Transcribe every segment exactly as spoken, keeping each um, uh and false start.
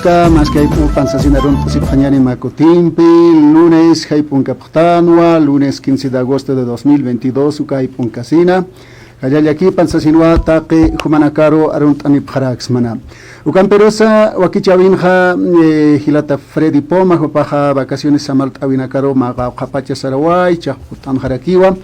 Maski jayp'upan sasina arunt'asipxañäni mä kutimpi, lunes jayp'unkapxtanwa, lunes quince de agosto de dos mil veintidós, uka jayp'unkasina. Jallallakipan sasinwa taqi jumanakaru arunt'anipxaraksmana. Ukampirusa wakichäwinxa, eh, jilata Freddy Poma, jupaxa vacaciones samart'äwinakaru mä qawqhapacha saraway, jichhax kutt'anxarakiwa.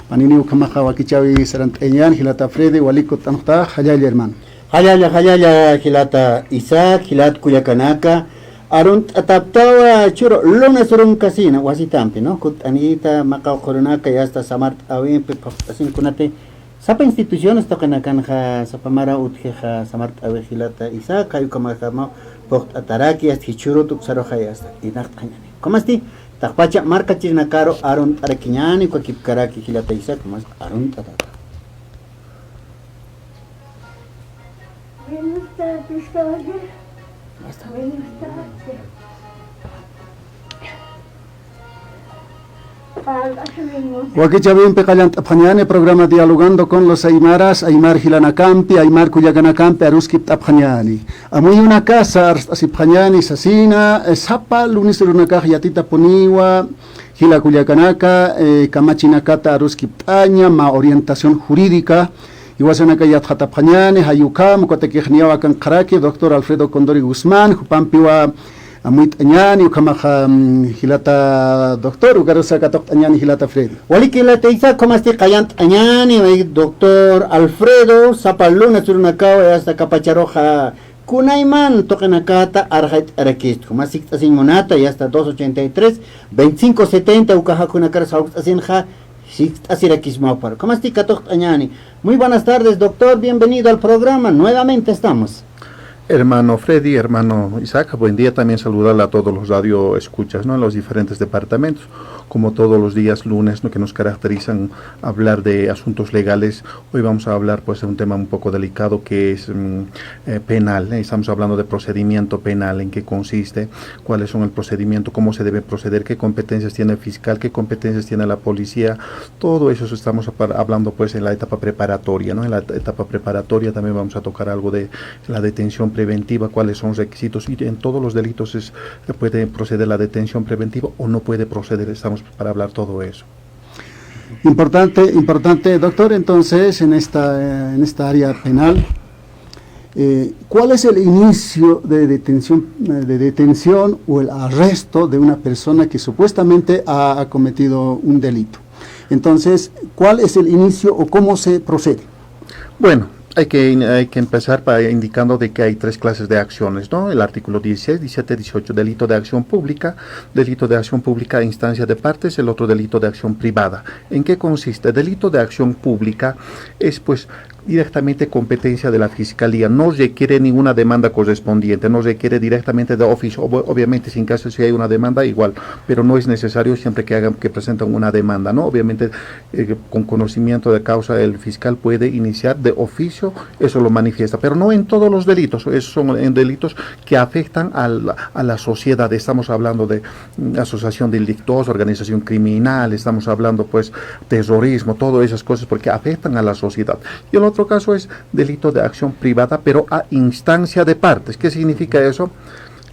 Panini ukhamaxa wakichäwi sarant'ayañän, jilata Freddy, walik kutt'anxtax, jallalla hermano. Jallalla, jallalla, jilata Isaac, jilat kullakanaka, arunt'ataptawa churu lunes urunkasina, wasitampi, ¿no? Kutt'anita, mä qawqha urunaka, y hasta samart'äwimpi, phuqt'asin kunati, sapa instituciones tuqinakanxa, sapa mara utjixa, samart'äwi jilata Isaac, jay ukhamaxa mä phuqt'ataraki, hasta jichhürut uksaruxa, y hasta irnaqt'añäni. Ukhamasti, taqpacha markachirinakaru arunt'arakiñäni, uka kipkaraki jilata Isaac, mas arunt'atata. Buenas tardes, caballero. Buenas tardes. Wakichäwimpi qallant'apxañäni programa Dialogando con los Aymaras, aymar jilanakampi, aymar kullakanakampi aruskipt'apxañäni. Amuyunakasa arst'asipxañäni sasina, eh, sapa lunes urunakax yatitapuniwa, jila kullakanaka, eh, kamachinakata aruskipt'aña, mä orientación jurídica, jiwasanaka yatxatapxañäni, jay ukham, ukatakix niyaw akanqaraki, doctor Alfredo Condori Guzmán, jupampiwa amuyt'añäni, ukhamaxa, mm, jilata doctor, ukarusa katuqt'añäni jilata Freddy. Walik jilata Isaac, ukhamasti qallant'añäni, doctor Alfredo, sapa lunes urunakawa, y hasta kapacharuxa, kunayman tuqinakata arxayt'arakistu. Mä sikt'asiñ munata, y hasta dos ochenta y tres, veinticinco setenta, uka jakunakar sawkt'asinxa, sikt'asirakismawpar. Ukhamasti katuqt'añäni. Muy buenas tardes, doctor. Bienvenido al programa. Nuevamente estamos. Hermano Freddy, hermano Isaac, buen día. También saludarle a todos los radio escuchas, ¿no? En los diferentes departamentos. Como todos los días lunes, ¿no? Que nos caracterizan hablar de asuntos legales, hoy vamos a hablar, pues, de un tema un poco delicado que es, mm, eh, penal, ¿eh? Estamos hablando de procedimiento penal, en qué consiste, cuáles son el procedimiento, cómo se debe proceder, qué competencias tiene el fiscal, qué competencias tiene la policía. Todo eso estamos apar-, hablando, pues, en la etapa preparatoria, ¿no? En la et-, etapa preparatoria también vamos a tocar algo de la detención preventiva, cuáles son los requisitos y en todos los delitos es, se puede proceder la detención preventiva o no puede proceder. Estamos para hablar todo eso. Importante, importante, doctor. Entonces, en esta, eh, en esta área penal, eh, ¿cuál es el inicio de detención, eh, de detención o el arresto de una persona que supuestamente ha, ha cometido un delito? Entonces, ¿cuál es el inicio o cómo se procede? Bueno, hay que in-, hay que empezar pa-, indicando de que hay tres clases de acciones, ¿no? El artículo dieciséis, diecisiete, dieciocho, delito de acción pública, delito de acción pública a instancia de partes, el otro delito de acción privada. ¿En qué consiste? Delito de acción pública es, pues, directamente competencia de la Fiscalía, no requiere ninguna demanda correspondiente, no requiere directamente de oficio, ob-, obviamente, si en caso si hay una demanda, igual, pero no es necesario siempre que hagan, que presentan una demanda, ¿no? Obviamente, eh, con conocimiento de causa, el fiscal puede iniciar de oficio, eso lo manifiesta, pero no en todos los delitos, esos son en delitos que afectan al, a la sociedad. Estamos hablando de, mm, asociación delictuosa, organización criminal, estamos hablando, pues, terrorismo, todas esas cosas, porque afectan a la sociedad. Y el otro caso es delito de acción privada, pero a instancia de partes. ¿Qué significa eso?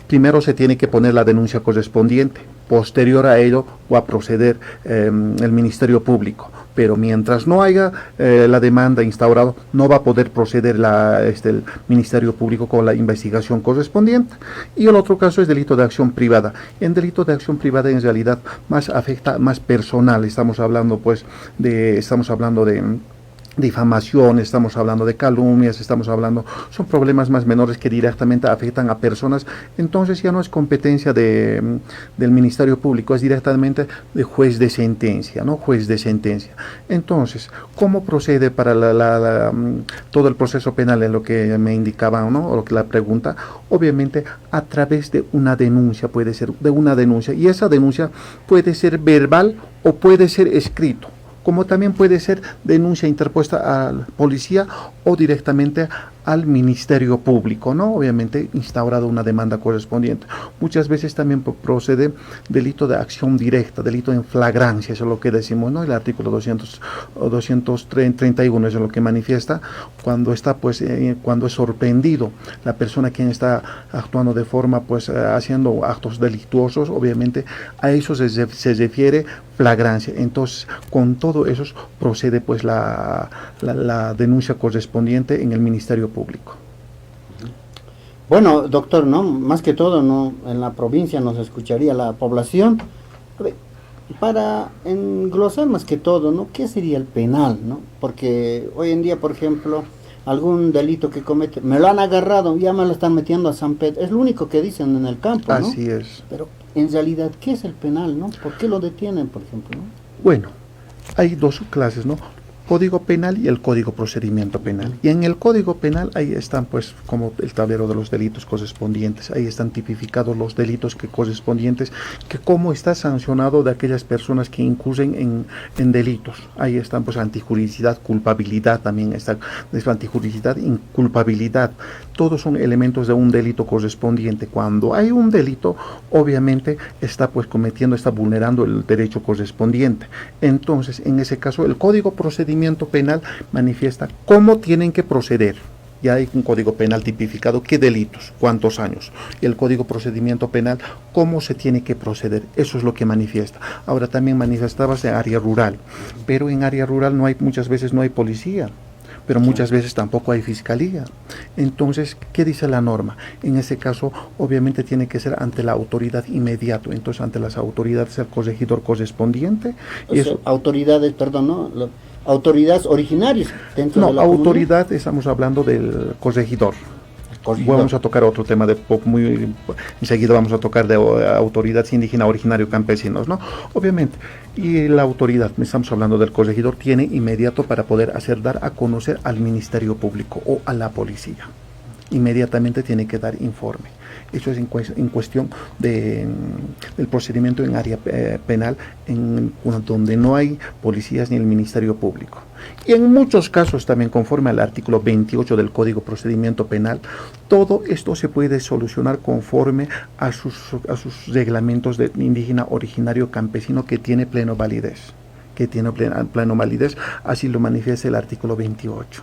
Primero se tiene que poner la denuncia correspondiente. Posterior a ello va a proceder, em, el Ministerio Público. Pero mientras no haya, eh, la demanda instaurado, no va a poder proceder la, este, el Ministerio Público con la investigación correspondiente. Y el otro caso es delito de acción privada. En delito de acción privada, en realidad, más afecta más personal. Estamos hablando, pues, de, estamos hablando de, mm, difamación, estamos hablando de calumnias, estamos hablando, son problemas más menores que directamente afectan a personas. Entonces ya no es competencia de, mm, del Ministerio Público, es directamente de juez de sentencia, ¿no? Juez de sentencia. Entonces, ¿cómo procede para la, la, la, mm, todo el proceso penal en lo que me indicaban, ¿no? O lo que la pregunta, obviamente a través de una denuncia, puede ser de una denuncia, y esa denuncia puede ser verbal o puede ser escrito, como también puede ser denuncia interpuesta a la policía o directamente al Ministerio Público, ¿no? Obviamente instaurado una demanda correspondiente. Muchas veces también procede delito de acción directa, delito en flagrancia, eso es lo que decimos, ¿no? El artículo doscientos, doscientos treinta y uno, eso es lo que manifiesta cuando está, pues, eh, cuando es sorprendido la persona quien está actuando de forma, pues, eh, haciendo actos delictuosos, obviamente a eso se, se refiere flagrancia. Entonces, con todo eso procede, pues, la, la, la denuncia correspondiente en el Ministerio Público. Bueno, doctor, ¿no? Más que todo, ¿no? En la provincia nos escucharía la población. Para englosar más que todo, ¿no? ¿Qué sería el penal, ¿no? Porque hoy en día, por ejemplo, algún delito que comete, me lo han agarrado, ya me lo están metiendo a San Pedro. Es lo único que dicen en el campo, ¿no? Así es. Pero en realidad, ¿qué es el penal, ¿no? ¿Por qué lo detienen, por ejemplo, ¿no? Bueno, hay dos clases, ¿no? Código penal y el código procedimiento penal. Y en el código penal ahí están, pues, como el tablero de los delitos correspondientes, ahí están tipificados los delitos que correspondientes, que cómo está sancionado de aquellas personas que incurren en, en delitos. Ahí están, pues, antijuricidad, culpabilidad también está, antijuricidad, culpabilidad. Todos son elementos de un delito correspondiente. Cuando hay un delito, obviamente está, pues, cometiendo, está vulnerando el derecho correspondiente. Entonces, en ese caso, el Código Procedimiento Penal manifiesta cómo tienen que proceder. Ya hay un código penal tipificado, qué delitos, cuántos años. Y el Código Procedimiento Penal, cómo se tiene que proceder. Eso es lo que manifiesta. Ahora también manifestabas en área rural, pero en área rural no hay, muchas veces no hay policía, pero muchas veces tampoco hay fiscalía. Entonces, ¿qué dice la norma? En ese caso, obviamente tiene que ser ante la autoridad inmediato, entonces ante las autoridades, el corregidor correspondiente. Y eso, autoridades, perdón, ¿no? Autoridades originarias dentro de la autoridad, estamos hablando del corregidor. Vamos a tocar otro tema de muy enseguida vamos a tocar de autoridades indígenas originarios campesinos, ¿no? Obviamente. Y la autoridad, estamos hablando del corregidor, tiene inmediato para poder hacer dar a conocer al Ministerio Público o a la policía. Inmediatamente tiene que dar informe. Eso es en, en cuestión de, mm, del procedimiento en área eh, penal, en, donde no hay policías ni el Ministerio Público. Y en muchos casos también, conforme al artículo veintiocho del Código Procedimiento Penal, todo esto se puede solucionar conforme a sus, a sus reglamentos de indígena originario campesino que tiene pleno validez, que tiene plena, pleno validez, así lo manifiesta el artículo veintiocho.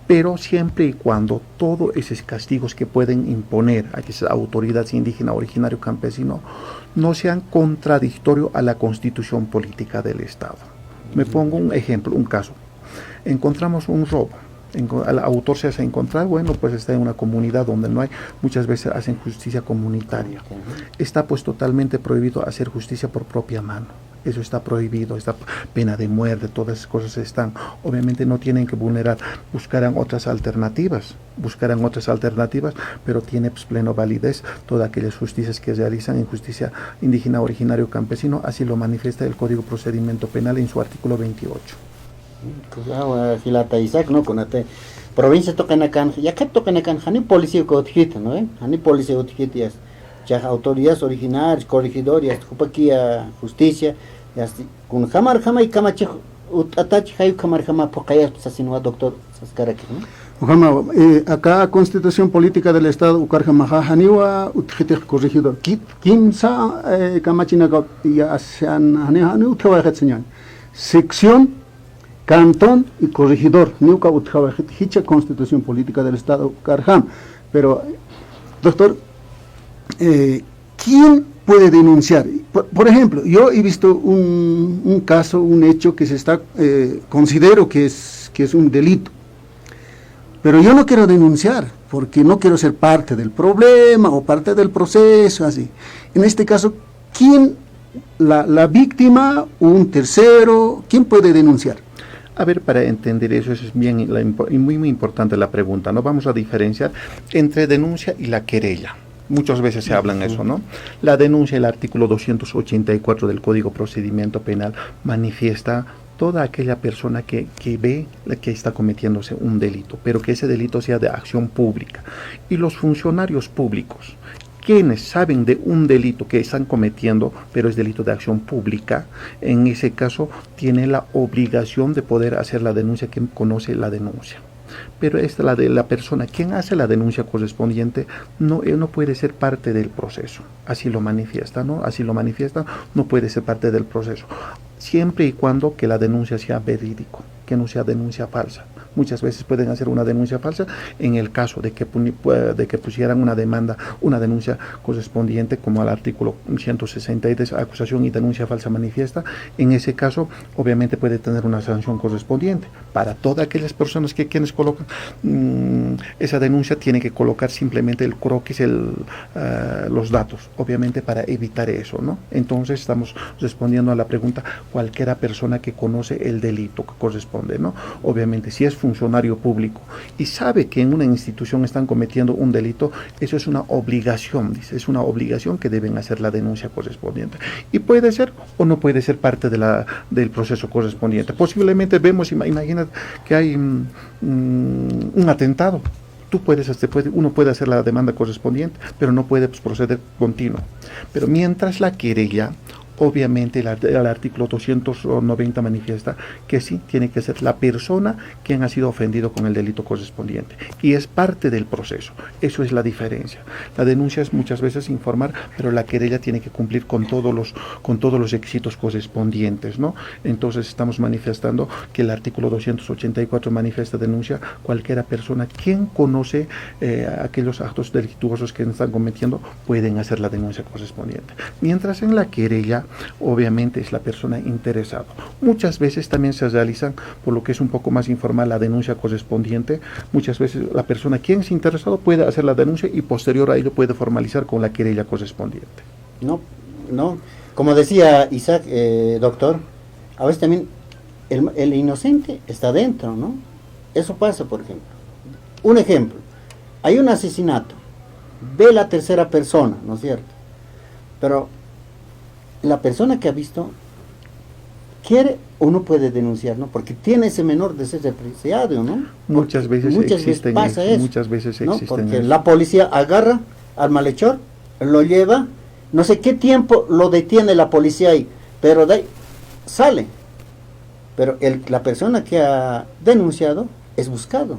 Pero siempre y cuando todos esos castigos que pueden imponer a esas autoridades indígenas originario campesino no sean contradictorio a la constitución política del Estado. Me pongo un ejemplo, un caso. Encontramos un robo. El autor se hace encontrar, bueno, pues está en una comunidad donde no hay, muchas veces hacen justicia comunitaria. Está, pues, totalmente prohibido hacer justicia por propia mano. Eso está prohibido, está pena de muerte, todas esas cosas están. Obviamente no tienen que vulnerar, buscarán otras alternativas, buscarán otras alternativas, pero tiene, pues, pleno validez todas aquellas justicias que realizan en justicia indígena originario campesino, así lo manifiesta el Código Procedimiento Penal en su artículo veintiocho. Jilata Isaac, ¿no? Kunatï provincia tuqinakan, yaqhip tuqinakan, jani policía utjita, ¿no? Jani policía utjita, ya está. Chaj autoridades originarias, corregidor, ya está, jupakiya justicia, ya está. Kunjamar jamay kamachij ut'atach, jay ukhamar jama phuqayaspa sasinwa doctor saskarakix, ¿no? Ujama, eh, acá Constitución Política del Estado ukarjamaxa janiwa utjitix corregidor. Ki-, kimsa, eh, kamachinaka ya asian jani, jani utjawayxit, señor. Sección, cantón y corregidor. Niwka utjawayxit jichha Constitución Política del Estado ukarjam. Pero, doctor, eh, ¿quién puede denunciar? Por, por ejemplo, yo he visto un, un caso, un hecho que se está, eh, considero que es, que es un delito. Pero yo no quiero denunciar, porque no quiero ser parte del problema o parte del proceso, así. En este caso, ¿quién, la, la víctima o un tercero, quién puede denunciar? A ver, para entender eso, eso es bien la impo-, y muy, muy importante la pregunta, ¿no? Vamos a diferenciar entre denuncia y la querella. Muchas veces se habla en eso, ¿no? La denuncia, el artículo doscientos ochenta y cuatro del Código Procedimiento Penal manifiesta toda aquella persona que, que ve la que está cometiéndose un delito, pero que ese delito sea de acción pública. Y los funcionarios públicos, quienes saben de un delito que están cometiendo, pero es delito de acción pública, en ese caso tiene la obligación de poder hacer la denuncia, quien conoce la denuncia. Pero es la de la persona quien hace la denuncia correspondiente, no, eh, no puede ser parte del proceso. Así lo manifiesta, ¿no? Así lo manifiesta, no puede ser parte del proceso. Siempre y cuando que la denuncia sea verídico, que no sea denuncia falsa. Muchas veces pueden hacer una denuncia falsa en el caso de que, puni- pue- de que pusieran una demanda, una denuncia correspondiente como al artículo ciento sesenta y tres, acusación y denuncia falsa manifiesta. En ese caso, obviamente puede tener una sanción correspondiente. Para todas aquellas personas que quienes colocan mm, esa denuncia, tiene que colocar simplemente el croquis, el, ah, los datos, obviamente para evitar eso, ¿no? Entonces estamos respondiendo a la pregunta, cualquiera persona que conoce el delito que corresponde, ¿no? Obviamente, si es funcionario público y sabe que en una institución están cometiendo un delito, eso es una obligación, dice, es una obligación que deben hacer la denuncia correspondiente. Y puede ser o no puede ser parte de la, del proceso correspondiente. Posiblemente vemos, ima- imagina que hay mm, mm, un atentado. Tú puedes, este, puede- uno puede hacer la demanda correspondiente, pero no puede, pues, proceder continuo. Pero mientras la querella, obviamente el, art- el artículo doscientos noventa manifiesta que sí, tiene que ser la persona quien ha sido ofendido con el delito correspondiente. Y es parte del proceso. Eso es la diferencia. La denuncia es muchas veces informar, pero la querella tiene que cumplir con todos los, con todos los requisitos correspondientes, ¿no? Entonces estamos manifestando que el artículo doscientos ochenta y cuatro manifiesta, denuncia, cualquiera persona quien conoce eh, aquellos actos delictuosos que están cometiendo pueden hacer la denuncia correspondiente. Mientras en la querella, obviamente es la persona interesada. Muchas veces también se realizan, por lo que es un poco más informal, la denuncia correspondiente. Muchas veces la persona quien es interesado puede hacer la denuncia y posterior a ello puede formalizar con la querella correspondiente. No, no. Como decía Isaac, eh, doctor, a veces también el, el inocente está dentro, ¿no? Eso pasa, por ejemplo. Un ejemplo, hay un asesinato, ve la tercera persona, ¿no es cierto? Pero la persona que ha visto quiere o no puede denunciar, ¿no? Porque tiene ese menor de ser represaliado, ¿no? Muchas Porque veces muchas veces existen pasa eso, eso, muchas veces ¿no? existen Porque eso. La policía agarra al malhechor, lo lleva, no sé qué tiempo lo detiene la policía ahí, pero de ahí sale. Pero el, la persona que ha denunciado es buscado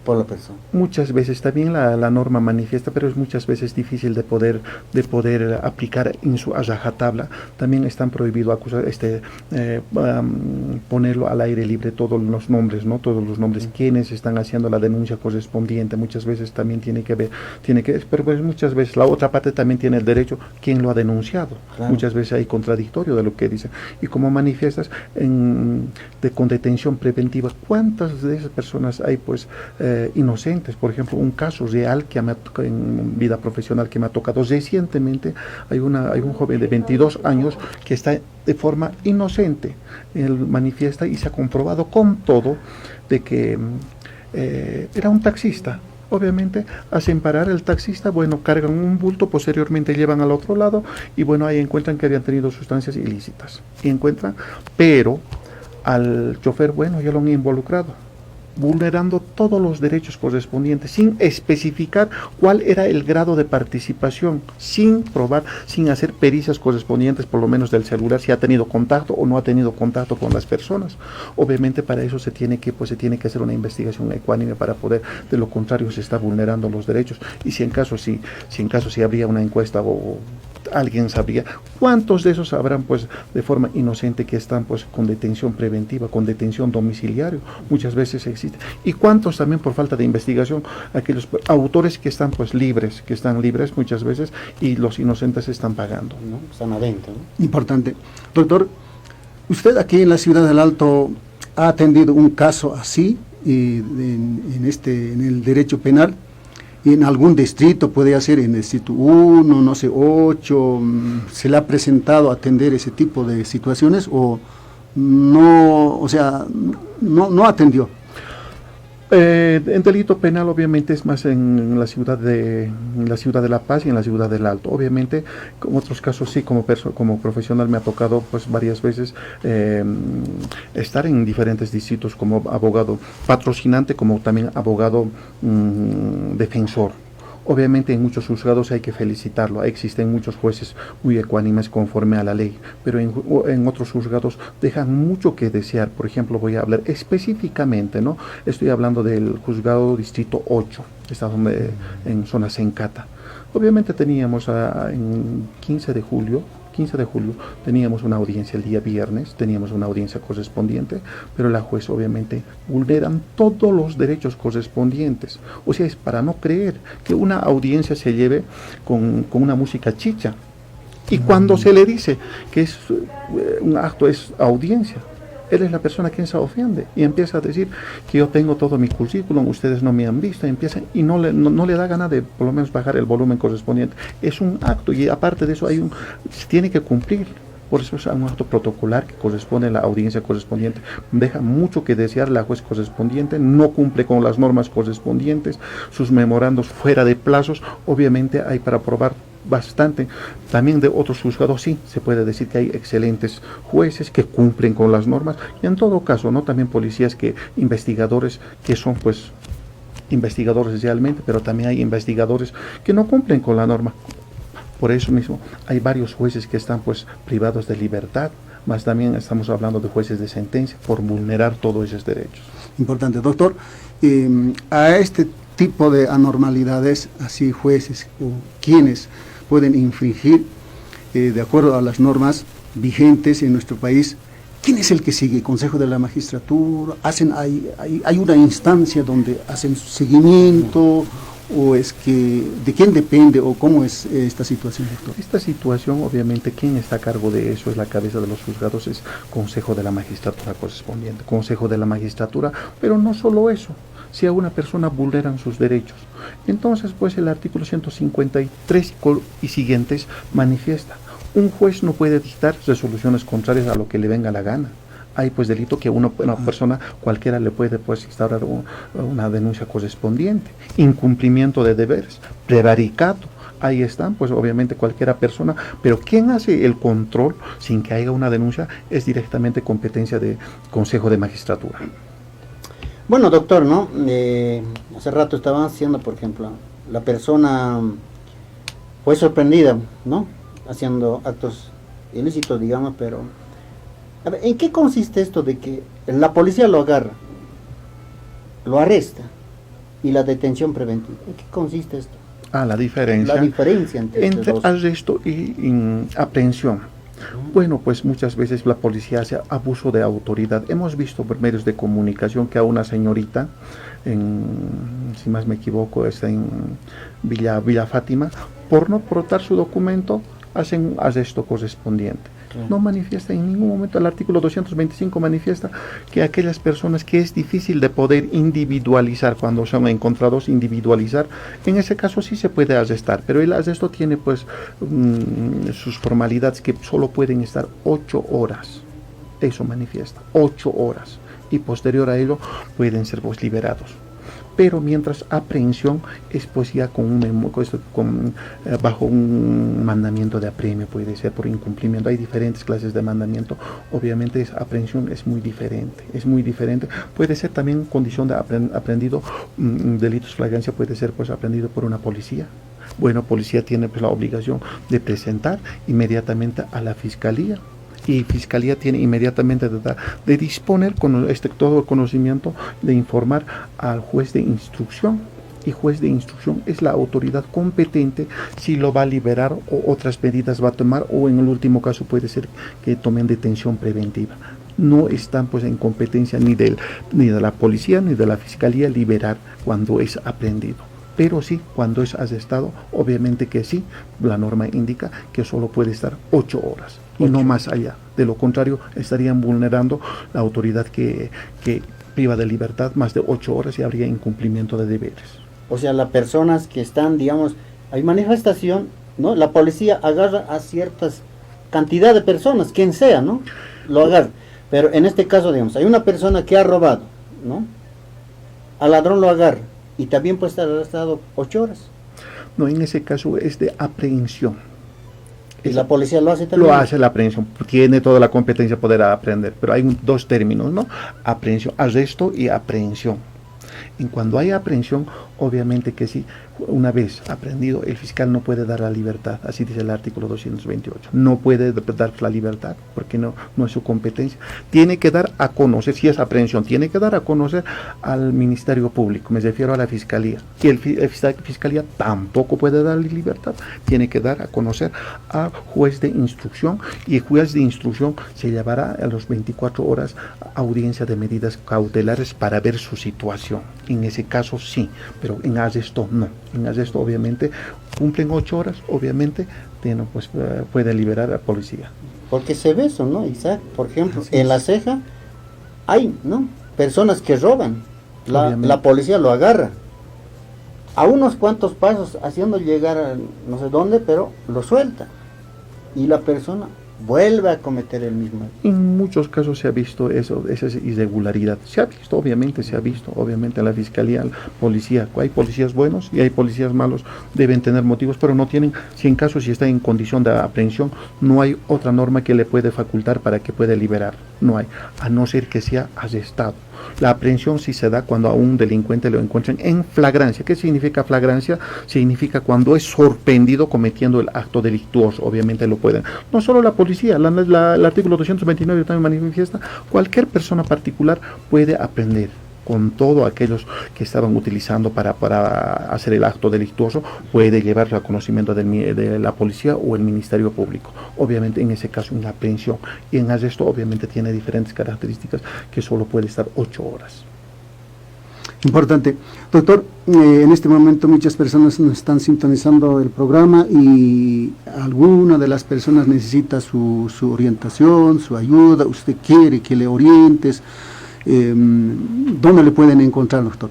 por la persona. Muchas veces también la, la norma manifiesta, pero es muchas veces difícil de poder, de poder aplicar en su a rajatabla. También están prohibido acusar, este, eh, am, ponerlo al aire libre todos los nombres, ¿no? Todos los nombres, quienes están haciendo la denuncia correspondiente. Muchas veces también tiene que ver, tiene que, pero pues muchas veces la otra parte también tiene el derecho, quien lo ha denunciado. Claro. Muchas veces hay contradictorio de lo que dicen. Y como manifiestas en, de, con detención preventiva, ¿cuántas de esas personas hay, pues, eh, inocentes? Por ejemplo, un caso real que me ha tocado en vida profesional que me ha tocado recientemente, hay una, hay un joven de veintidós años que está de forma inocente. Él manifiesta y se ha comprobado con todo de que mm, eh, era un taxista. Obviamente, hacen parar el taxista, bueno, cargan un bulto, posteriormente llevan al otro lado y bueno, ahí encuentran que habían tenido sustancias ilícitas. Y encuentran, pero al chofer, bueno, ya lo han involucrado, vulnerando todos los derechos correspondientes, sin especificar cuál era el grado de participación, sin probar, sin hacer pericias correspondientes, por lo menos del celular, si ha tenido contacto o no ha tenido contacto con las personas. Obviamente para eso se tiene que, pues, se tiene que hacer una investigación ecuánime para poder, de lo contrario se está vulnerando los derechos. Y si en caso, si, si en caso si habría una encuesta o alguien sabría cuántos de esos habrán, pues, de forma inocente que están, pues, con detención preventiva, con detención domiciliaria, muchas veces existe. Y cuántos también por falta de investigación, aquellos autores que están, pues, libres, que están libres muchas veces y los inocentes están pagando. ¿No? Están adentro, ¿no? Importante. Doctor, usted aquí en la ciudad del Alto ha atendido un caso así, y en, en este, en el derecho penal, y en algún distrito, puede ser en el distrito uno, no sé, ocho, mm, ¿se le ha presentado a atender ese tipo de situaciones o no, o sea, no, no atendió? Eh, en delito penal, obviamente, es más en la ciudad de, en la ciudad de La Paz y en la ciudad del Alto. Obviamente, con otros casos sí, como perso- como profesional me ha tocado, pues, varias veces eh, estar en diferentes distritos como abogado patrocinante, como también abogado mm, defensor. Obviamente en muchos juzgados hay que felicitarlo, existen muchos jueces muy ecuánimes conforme a la ley, pero en, en otros juzgados dejan mucho que desear. Por ejemplo, voy a hablar específicamente, ¿no? Estoy hablando del juzgado distrito ocho, está donde, en zona Sencata. Obviamente teníamos a- en quince de julio, quince de julio, teníamos una audiencia el día viernes, teníamos una audiencia correspondiente, pero la juez obviamente vulneran todos los derechos correspondientes. O sea, es para no creer que una audiencia se lleve con, con una música chicha. Y cuando se le dice que es eh, un acto, es audiencia, él es la persona quien se ofende y empieza a decir que yo tengo todo mi currículum, ustedes no me han visto, empieza y no le, no, no le da gana de por lo menos bajar el volumen correspondiente. Es un acto y aparte de eso hay un, se tiene que cumplir. Por eso es un acto protocolar que corresponde a la audiencia correspondiente. Deja mucho que desear la juez correspondiente, no cumple con las normas correspondientes, sus memorandos fuera de plazos, obviamente hay para probar bastante. También de otros juzgados sí, se puede decir que hay excelentes jueces que cumplen con las normas. Y en todo caso, ¿no? También policías que, investigadores que son pues investigadores realmente, pero también hay investigadores que no cumplen con la norma. Por eso mismo, hay varios jueces que están pues privados de libertad, más también estamos hablando de jueces de sentencia por vulnerar todos esos derechos. Importante, doctor. Eh, a este tipo de anormalidades, así jueces o quienes pueden infringir, eh, de acuerdo a las normas vigentes en nuestro país, ¿quién es el que sigue? ¿Consejo de la Magistratura? ¿Hacen, hay, hay, hay una instancia donde hacen seguimiento? ¿O es que de quién depende o cómo es esta situación, doctor? Esta situación, obviamente, quien está a cargo de eso es la cabeza de los juzgados, es Consejo de la Magistratura correspondiente, Consejo de la Magistratura, pero no solo eso, si a una persona vulneran sus derechos. Entonces, pues el artículo ciento cincuenta y tres y col- y siguientes manifiesta, un juez no puede dictar resoluciones contrarias a lo que le venga la gana. Hay pues delito que uno, una persona cualquiera le puede pues instaurar un- una denuncia correspondiente, incumplimiento de deberes, prevaricato. Ahí están, pues obviamente cualquiera persona, pero quien hace el control sin que haya una denuncia es directamente competencia de Consejo de Magistratura. Bueno, doctor, ¿no? Eh, hace rato estaban haciendo, por ejemplo, la persona fue sorprendida, ¿no? Haciendo actos ilícitos, digamos, pero... A ver, ¿en qué consiste esto de que la policía lo agarra, lo arresta y la detención preventiva? ¿En qué consiste esto? Ah, la diferencia. La diferencia entre estos dos. Entre arresto y, y aprehensión. Bueno, pues muchas veces la policía hace abuso de autoridad. Hemos visto por medios de comunicación que a una señorita, en, si más me equivoco, está en Villa, Villa Fátima, por no portar su documento, hacen un arresto correspondiente. No manifiesta en ningún momento, el artículo doscientos veinticinco manifiesta que aquellas personas que es difícil de poder individualizar cuando son encontrados, individualizar, en ese caso sí se puede arrestar, pero el arresto tiene pues mm, sus formalidades que solo pueden estar ocho horas. Eso manifiesta, ocho horas. Y posterior a ello pueden ser pues liberados. Pero mientras aprehensión es pues ya con un memo- con esto- con, eh, bajo un mandamiento de apremio, puede ser por incumplimiento. Hay diferentes clases de mandamiento. Obviamente esa aprehensión es muy diferente, es muy diferente. Puede ser también condición de apren- aprendido, mm, delitos flagrancia puede ser pues aprendido por una policía. Bueno, policía tiene pues la obligación de presentar inmediatamente a la fiscalía. Y fiscalía tiene inmediatamente de, dar- de disponer con este, todo el conocimiento de informar al juez de instrucción. Y juez de instrucción es la autoridad competente si lo va a liberar o otras medidas va a tomar o en el último caso puede ser que tomen detención preventiva. No están pues en competencia ni, del, ni de la policía ni de la fiscalía liberar cuando es aprendido. Pero sí, cuando es arrestado, obviamente que sí, la norma indica que solo puede estar ocho horas y no más allá. De lo contrario, estarían vulnerando la autoridad que, que priva de libertad más de ocho horas y habría incumplimiento de deberes. O sea, las personas que están, digamos, hay manifestación, ¿no? La policía agarra a ciertas cantidad de personas, quien sea, ¿no? Lo agarra. Pero en este caso, digamos, hay una persona que ha robado, ¿no? Al ladrón lo agarra y también puede estar arrestado ocho horas. No, en ese caso es de aprehensión. Y la policía lo hace también. Lo hace la aprehensión, tiene toda la competencia de poder aprender, pero hay un- dos términos, ¿no? Aprehensión, arresto y aprehensión. En cuando hay aprehensión, Obviamente que sí. Una vez aprendido, el fiscal no puede dar la libertad, así dice el artículo doscientos veintiocho. No puede d-, dar la libertad porque no, no es su competencia. Tiene que dar a conocer, si es aprehensión, tiene que dar a conocer al Ministerio Público, me refiero a la Fiscalía. Y el fi-, la fis-, Fiscalía tampoco puede dar libertad, tiene que dar a conocer a juez de instrucción y el juez de instrucción se llevará a las veinticuatro horas audiencia de medidas cautelares para ver su situación. En ese caso sí, pero en arresto no. En arresto obviamente cumplen ocho horas, obviamente tiene, pues, eh, puede liberar al policía. Porque se ve eso, ¿no, Isaac? Por ejemplo, así en La Ceja hay, ¿no? Personas que roban. La, obviamente, la policía lo agarra. A unos cuantos pasos, haciendo llegar a no sé dónde, pero lo suelta. Y la persona vuelve a cometer el mismo acto. En muchos casos se ha visto eso, esa irregularidad. Se ha visto, obviamente, se ha visto, obviamente, la fiscalía, la policía, hay policías buenos y hay policías malos, deben tener motivos, pero no tienen, si en caso, si está en condición de aprehensión, no hay otra norma que le puede facultar para que pueda liberar, no hay, a no ser que sea arrestado. La aprehensión sí se da cuando a un delincuente lo encuentran en flagrancia. ¿Qué significa flagrancia? Significa cuando es sorprendido cometiendo el acto delictuoso. Obviamente lo pueden. No solo la policía, la, la, el artículo doscientos veintinueve también manifiesta, cualquier persona particular puede aprender con todo aquellos que estaban utilizando para, para hacer el acto delictuoso, puede llevarlo a conocimiento del mi-, de la policía o el Ministerio Público. Obviamente, en ese caso, en la aprehensión y en arresto, obviamente, tiene diferentes características que solo puede estar ocho horas. Importante. Doctor, eh, en este momento muchas personas nos están sintonizando el programa y alguna de las personas necesita su, su orientación, su ayuda, usted quiere que le orientes, em, ¿dónde le pueden encontrar, doctor?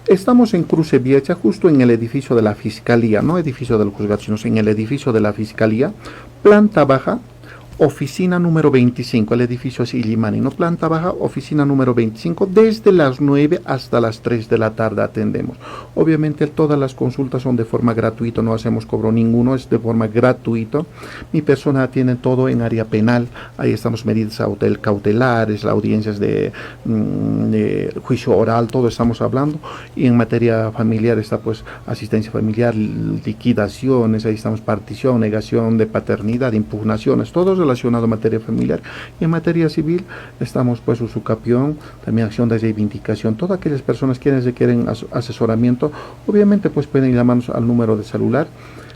Estamos en Cruce Vieja, justo en el edificio de la Fiscalía, no edificio del juzgado, sino en el edificio de la Fiscalía, planta baja, oficina número veinticinco, el edificio es Illimani, ¿no? Planta baja, oficina número veinticinco, desde las nueve hasta las tres de la tarde atendemos. Obviamente, todas las consultas son de forma gratuita, no hacemos cobro ninguno, es de forma gratuita. Mi persona atiende todo en área penal, ahí estamos medidas autel-, cautelares, las audiencias de, mm, de juicio oral, todo estamos hablando. Y en materia familiar está, pues, asistencia familiar, liquidaciones, ahí estamos, partición, negación de paternidad, impugnaciones, todo relacionado a materia familiar. Y en materia civil estamos, pues, usucapión, también acción de reivindicación. Todas aquellas personas quienes requieren as-, asesoramiento, obviamente, pues, pueden llamarnos al número de celular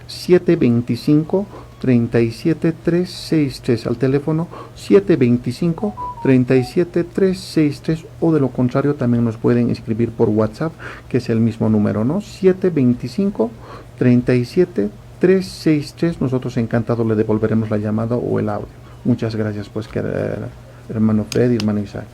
siete veinticinco, treinta y siete tres seis tres, al teléfono siete veinticinco, treinta y siete tres seis tres, o de lo contrario también nos pueden escribir por WhatsApp, que es el mismo número, ¿no? Siete veinticinco, treinta y siete tres seis tres. Nosotros encantado le devolveremos la llamada o el audio. Muchas gracias, pues, que, eh, hermano Freddy, hermano Isaac.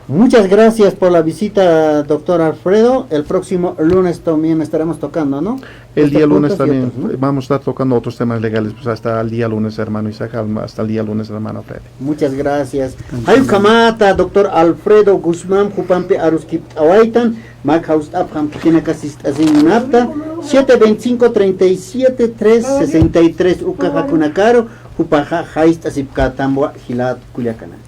Muchas gracias por la visita, doctor Alfredo. El próximo lunes también estaremos tocando, ¿no? El día lunes también vamos a estar tocando otros temas legales, pues, hasta el día lunes, hermano Isaac, al-, hasta el día lunes, hermano Freddy. Muchas gracias. Jay ukhamata, doctor Alfredo Guzmán, jupampi aruskipt'awaytan, mä jawst'apxam khitinaka sist'asiñ munapxta, siete veinticinco, treinta y siete, tres sesenta y tres, ukaxa kunakaru, jupaxa jayst'asipkätamwa jilat kullakanaka.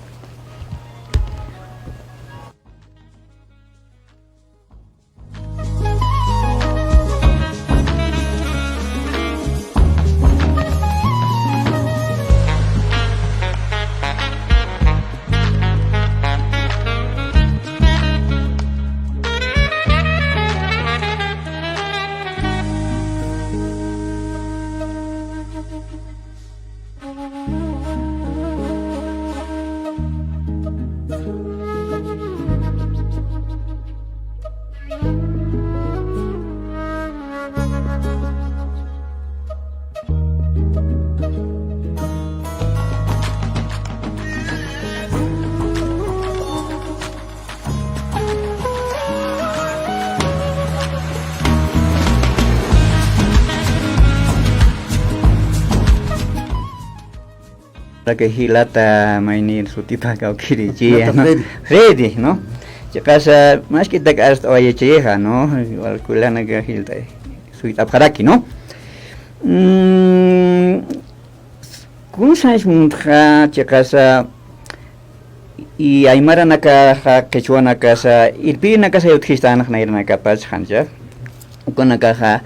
Aka jilata maynir sutipa kawkiri chiya, ¿no? Freddy, ¿no? Chiqasa, mask'itak arst'awayachixa, ¿no? Walkulanaka jilta suyt'apxaraki, ¿no? Mm, kunsañs muntxa chiqasa, y aymaranakaxa, qhichwanakasa, irpirinakasa utjistänx nayranakapas, jancha. Ukanakaxa,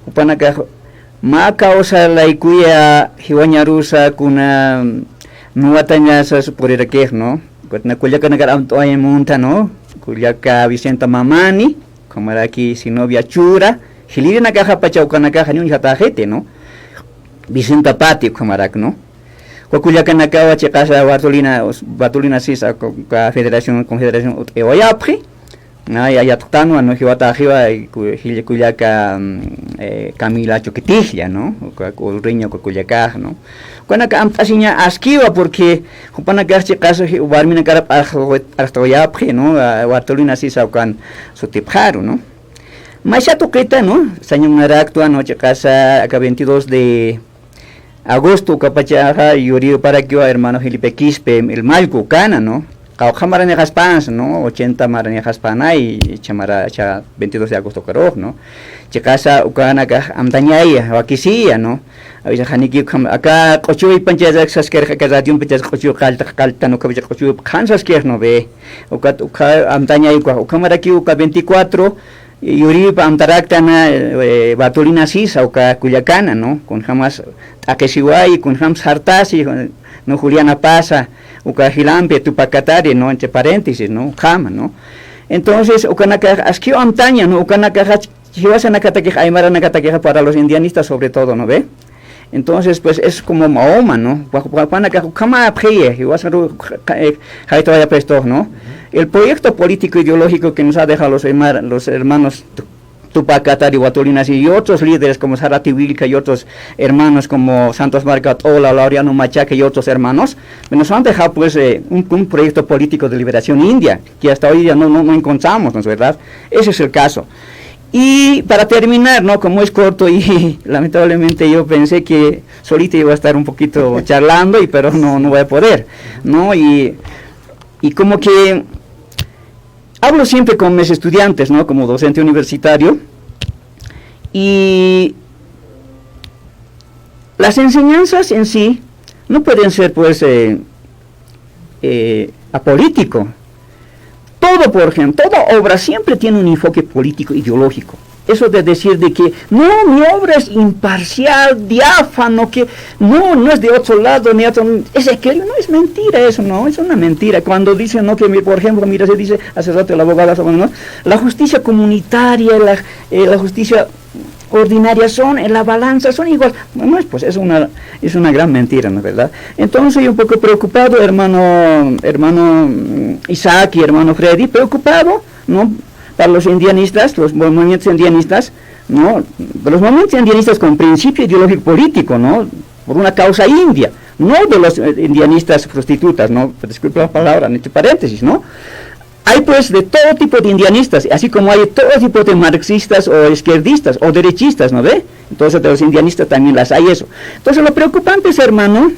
jupanakax mä kawsa laykuya jiwañarusa kuna nuwatañasas purirakix, ¿no? Ukatna kullakanakar amt'awayañ munta, ¿no? Kullaka Vicenta Mamani, ukhamaraki Zenobia Chura, jilïrinakaxa pacha ukanakaxa ni uñjatäxiti, ¿no? Vicenta Pati ukhamarak, ¿no? Uka kullakanakawa chiqasa Bartolina, Bartolina Sisa, uka federación, confederación ut'iwayapxi, na, ya, yatxtanwa, ¿no? Jiwataxiwa, ku-, jil-, kullaka, mm, eh, Camila Chuquitijlla, ¿no? Uka, uka urreña, uka kullakax, ¿no? Ukanaka amt'asiña askiwa, porque jupanakax chiqasa ji-, warminakar p'arx-, p'arxtawayapxi, ¿no? A, Bartolina Sisa ukan sutipxaru, ¿no? Maysa tuqita, ¿no? Saña munaraktwa, ¿no? Chiqasa aka veintidós de agosto ukapachaxa yuriparakiwa hermano Felipe Quispe, el mallku ukana, ¿no? Qawqha maranixaspansa, ¿no? Ochenta maranixaspana y cha mara, cha veintidós de agosto ukarux, ¿no? Chiqasa ukanakax amtañaya, wakisiya, ¿no? A veces janiki ukham, aka q'uchuwipanchas saskirix, aka radiompacha q'uchuwi qallta, qalltan ukapacha q'uchuwi qhan saskirix, ¿no ve? Ukat ukha amtañaya uka, ukhamarakiw uka veinticuatro, yuripa amtaraktana, eh, Bartolina Sisa, uka kullakana, ¿no? Kunjamas t'aqhisiwayi, kunjam sartasi, ¿no? Juliana Pasa, uka jilampi Tupac Katari, ¿no? Entre paréntesis, ¿no? Ukhama, ¿no? Entonces, ukanakax askiw amtaña, ¿no? Ukanakaxa jiwasanakatakix, aymaranakatakix para los indianistas sobre todo, ¿no ve? Entonces, pues, es como Mahoma, ¿no? Wa-, wa-, jupanakax ukhamapxiya, jiwasaru, eh, jaytawayapxistu, ¿no? El proyecto político ideológico que nos ha dejado los herma-, los hermanos Tu-, Tupac Katari, Bartolina Sisa y otros líderes como Zarate Huilca y otros hermanos como Santos Marca Tola, Laureano Machaca y otros hermanos, nos han dejado, pues, eh, un, un proyecto político de liberación india, que hasta hoy día no, no, no encontramos, ¿no es verdad? Ese es el caso. Y para terminar, ¿no? Como es corto y lamentablemente yo pensé que solito iba a estar un poquito charlando, y, pero no, no voy a poder, ¿no? Y, y como que hablo siempre con mis estudiantes, ¿no? Como docente universitario, y las enseñanzas en sí no pueden ser, pues, eh, eh, apolítico. Todo, por ejemplo, toda obra siempre tiene un enfoque político, ideológico. Eso de decir de que, "No, mi obra es imparcial, diáfano, que no, no es de otro lado, ni otro", es aquello, no, es mentira eso, no, es una mentira. Cuando dicen, ¿no? Que, mi-, por ejemplo, mira, se dice hace rato la abogada, ¿no? La justicia comunitaria, la, eh, la justicia ordinarias son, en la balanza son igual. No, no es, pues, es una, es una gran mentira, ¿no es verdad? Entonces, soy un poco preocupado, hermano, hermano, mm, Isaac y hermano Freddy, preocupado, ¿no? Para los indianistas, los mo-, movimientos indianistas, ¿no? De los movimientos indianistas con principio ideológico político, ¿no? Por una causa india, no de los, eh, indianistas prostitutas, ¿no? Disculpe la palabra, entre paréntesis, ¿no? Hay, pues, de todo tipo de indianistas, así como hay todo tipo de marxistas o izquierdistas o derechistas, ¿no ve? Entonces, de los indianistas también las hay eso. Entonces, lo preocupante es, hermano,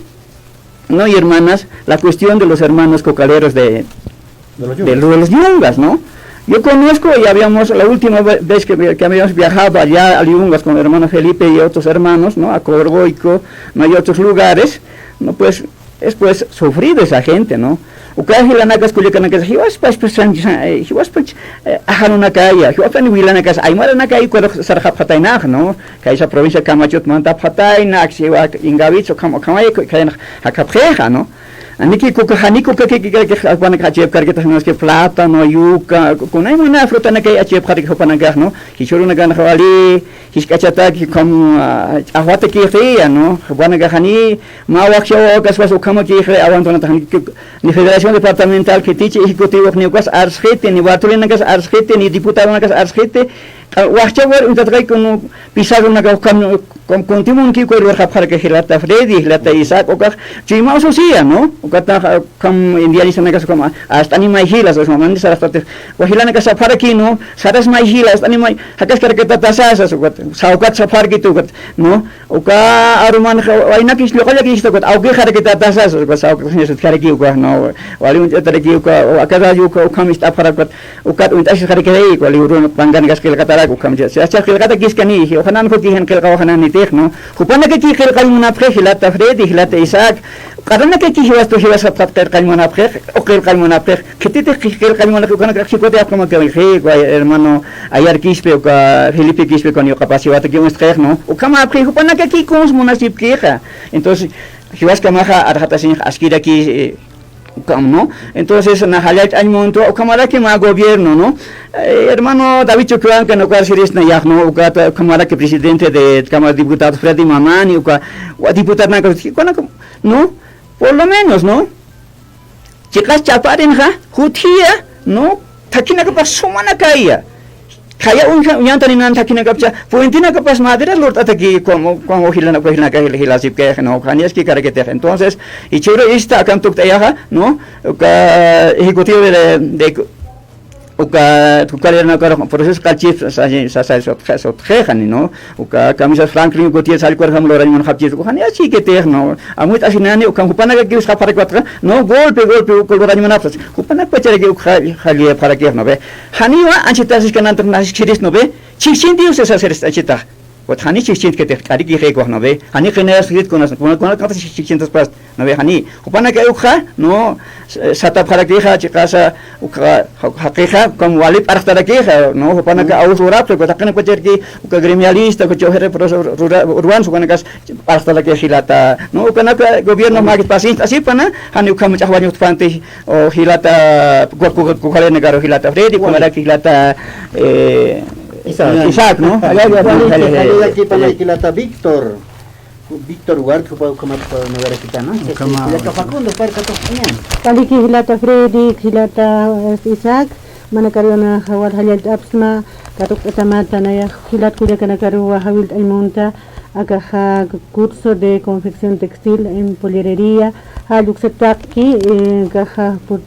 ¿no? Y hermanas, la cuestión de los hermanos cocaleros de, de los de los yungas, ¿no? Yo conozco, y habíamos, la última ve-, vez que, que habíamos viajado allá a Yungas con el hermano Felipe y otros hermanos, ¿no? A Coroico, ¿no? Y otros lugares, ¿no? Pues, es, pues, sufrir de esa gente, ¿no? Uka jilanakas kullakanakasa, jiwaspas, pues, san-, san-, eh, jiwaspas, eh, ajanunakaya, jiwaspas wilanakas, aymaranakay, uka sarxapxataynax, ¿no? Kaysa provincia Camachut mantapxatayna, aksiwa Ingavitsa, ukham, ukhamay, kaynax jakapxixa, ¿no? Aniki kuka, jani kuka, ki, ki, ki, ki, jupanakax achipkarkitax, ¿no? Es que plátano, yuca, ku-, kunay mana frutanakay achipxarki jupanakax, ¿no? Jichhürunakanax wali, jisk'achataki, ukham, ah, ch'axwatakixtiya, ¿no? Jupanakax jani, mä wakcha wawakaspas ukhamakixi awantunatax, ni Federación Departamental khitichi, ejecutivo ni ukas arsxiti, ni Bartolinakas arsxiti, ni diputadonakas arsxiti, qa-, wakcha wal uñtatxay kun pizarronakax ukham, kun-, kuntimunki uka lurxapxaraki jilata Freddy, jilata Isaac, ukax chuyma ususiya, ¿no? Ukatax, ukham indianistanakas ukham, a-, ast'animay jilas, ukham, mandi sarastati, wa jilanakas sapxaraki, ¿no? Sarasmay jila, ast'animay, jakaskarakitata sasas, ukat, sawkat sapxaraki tukat, ¿no? Uka aruman ja-, waynakis lluqallakis tukat, awkixarakitata sasas, ukat, sawkat sutjaraki uka, ¿no? Wali uñt'ataraki uka, o aka rayo uka, ukham ist'apxara ukat, ukat uñt'asisxaraki, wali urun pankankas qillqatarak, ukham, cha, cha, cha qillqatakiskani, ujanan jukijan qillqawajananitix, ¿no? Jupanakaki qillqañ munapxi, jilata Freddy, jilata Isaac, Q'aranakaki jiwaspa, jiwaspa qillqañ munapxix, o qillqañ munapxix, khititix qillqañ munapxix, ukanakax jiwatayapxi, ukanakax jiwatayapxi, uka hermano Ayar Quispe, uka Felipe Quispe, ukan yuqapas jiwataki uñstxix, ¿no? Ukhamapxi, jupanakaki kuns munasipkixa. Entonces, jiwaskamaxa arxatasiñx askiraki, eh, ukam, ¿no? Entonces, na jallallt'añ muntwa, ukhamaraki mä gobierno, ¿no? Eh, hermano David Chuquihuancana, uka sirisna yaq, ¿no? Uka, ukhamaraki presidente de Cámara de Diputados, Freddy Mamani, uka, wa diputadnaka, ukanaka, ¿no? Por lo menos, ¿no? Chiqas chaparinxa, juthiya, ¿no? Thakhinakapax sumanakaya. Khaya uñja, uñantaninän thakhinakapcha, puentenakapas madera lurt'ataki, como, como jilana, como jilanaka, jil-, jilasipkix, ¿no? Janiyaski karakitix. Entonces, jichhüru ista akan tukt'ayaxa, ¿no? Uka ejecutivo de, de, uka, uka lirnakar proceso qallchis, sa, sa, sa, sutxe-, sutxixani, ¿no? Uka kamisas Franklin Gutiérrez jallk'uwarjam lurañ munxapchis, uka jani asikitix, ¿no? Amuyt'asinani, ukham jupanakakiw sapxarakiwatxa, ¿no? Golpe, golpe, uka lurañ munapxas. Jupanakpacharaki uka jall-, jalluyapxarakix, ¿no ve? Janiwa anchhitasiskanantax nasiskhiris, ¿no ve? Chhijchhintiw sasasiris anchhitax. Ukat jani chhijchhintkitix, k'arikixïkwa, ¿no ve? Jani qinayasxit kunas, kuna, kuna, kuna chhijchhintaspas, ¿no ve? Jani, jupanakakiw ukxa, ¿no? S-, satapxarakixa, chiqasa, ukxa, ja-, jaqixa, como wali p'arxtarakixa, ¿no? Jupanaka aws lurapxi, ukat jaqinakpacharaki, uka gremialista, uka chofer, profesor, rura-, urban, jukanakas p'arxtarakix jilata, ¿no? Ukanaka gobierno makis paciente, así pana, jani ukham ch'axwañ utjpanti, o jilata, ku-, ku-, ku-, kukalenakaru jilata Freddy, kumaraki jilata, eh, Isaac. Isaac, ¿no? Allá, allá, allá, allá, allá, aquí para allá. Jilata Víctor. Víctor Huarte, jupa ukhamat, nayarakitana. Ukhama. Jilata Facundo, parka tuqt'añan. Waliki jilata Freddy, jilata, eh, Isaac, manakaruwa jawar jallallt'apxsma, katuqt'atamata, nayax jilat kullakanakaruwa jawillt'añ munta, akaxa curso de confección textil en pollerería, jall uksa taqki, eh, akaxa put-,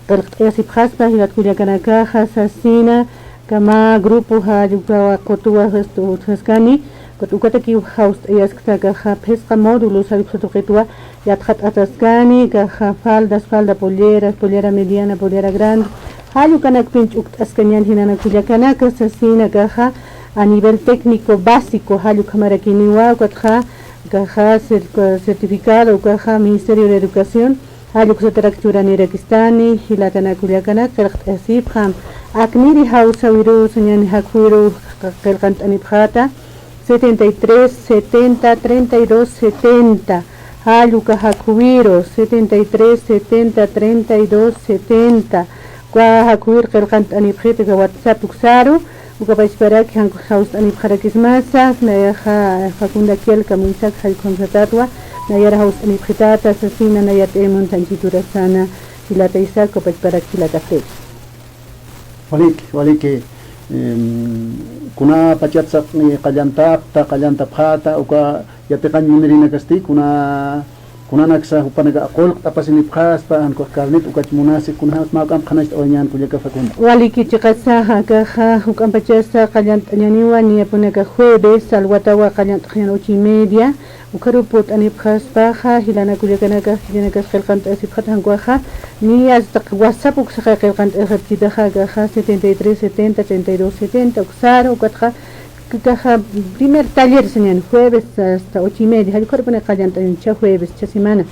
qillqt'ayasipxaspa, jilat kullakanakaxa, sasina, kama grupo, jall ukawa qutuwa, esto, utjaskani, ukat ukatakiw jawst'ayaskta, akaxa phisqa módulos, jall uksa tuqitwa, yatxat'ataskani, akaxa faldas, falda polleras, pollera mediana, pollera grande, jall ukanakpin ch'ukt'askañan jilanaka kullakanaka, sasina, akaxa a nivel técnico básico, jall ukhamarakiniwa, ukatxa, akaxa cer-, certificado, ukaxa Ministerio de Educación, jall uksatarak churanirakistani, jilatanaka kullakanaka, qillqt'asipxam, akniri jawsawiru, sañani jakhuwiru, q-, qillqant'anipxata, setenta y tres, setenta, treinta y dos, setenta. Jall uka jakhuwiru, setenta y tres, setenta, treinta y dos, setenta. Uka jakhuwir qillqant'anipxit uka WhatsApp uksaru, uka pachparak jan jawst'anipxarakismasa, nayaxa Facunda Kielka Munsak jall ukhamsatatwa, nayar jawst'anipxitata, sasina, nayat muntanchiturasana, jilata Isaac, uka pachparak jilata Fred. Waliki, waliki, em, kuna pachatsa, eh, qallantapxta, qallantapxäta, uka yatiqañ munirinakasti, kuna, kunanaksa jupanaka qullqt'apasinipxaspa, jan ukax carnet ukach munasi, kunjams mä juk'amp qhanacht'awayañän kullaka Facunda. Waliki chiqasa, akaxa, juk'ampachasa qallant'añaniwa, niyapunaka jueves, alwatawa qallant'xañan ocho y media, Ukharuw purt'anipxaspaxa, jilanaka kullakanaka, jilanakas qillqant'asipxat jan ukaxa, niya hasta WhatsApp uksaxa qillqant'asipxitaxa, akaxa setenta y tres setenta treinta y dos setenta, uksaru, ukatxa, akaxa primer taller sañäni, jueves hasta ocho y media, jall ukharupuni qallant'añäni, jueves, jueves semana.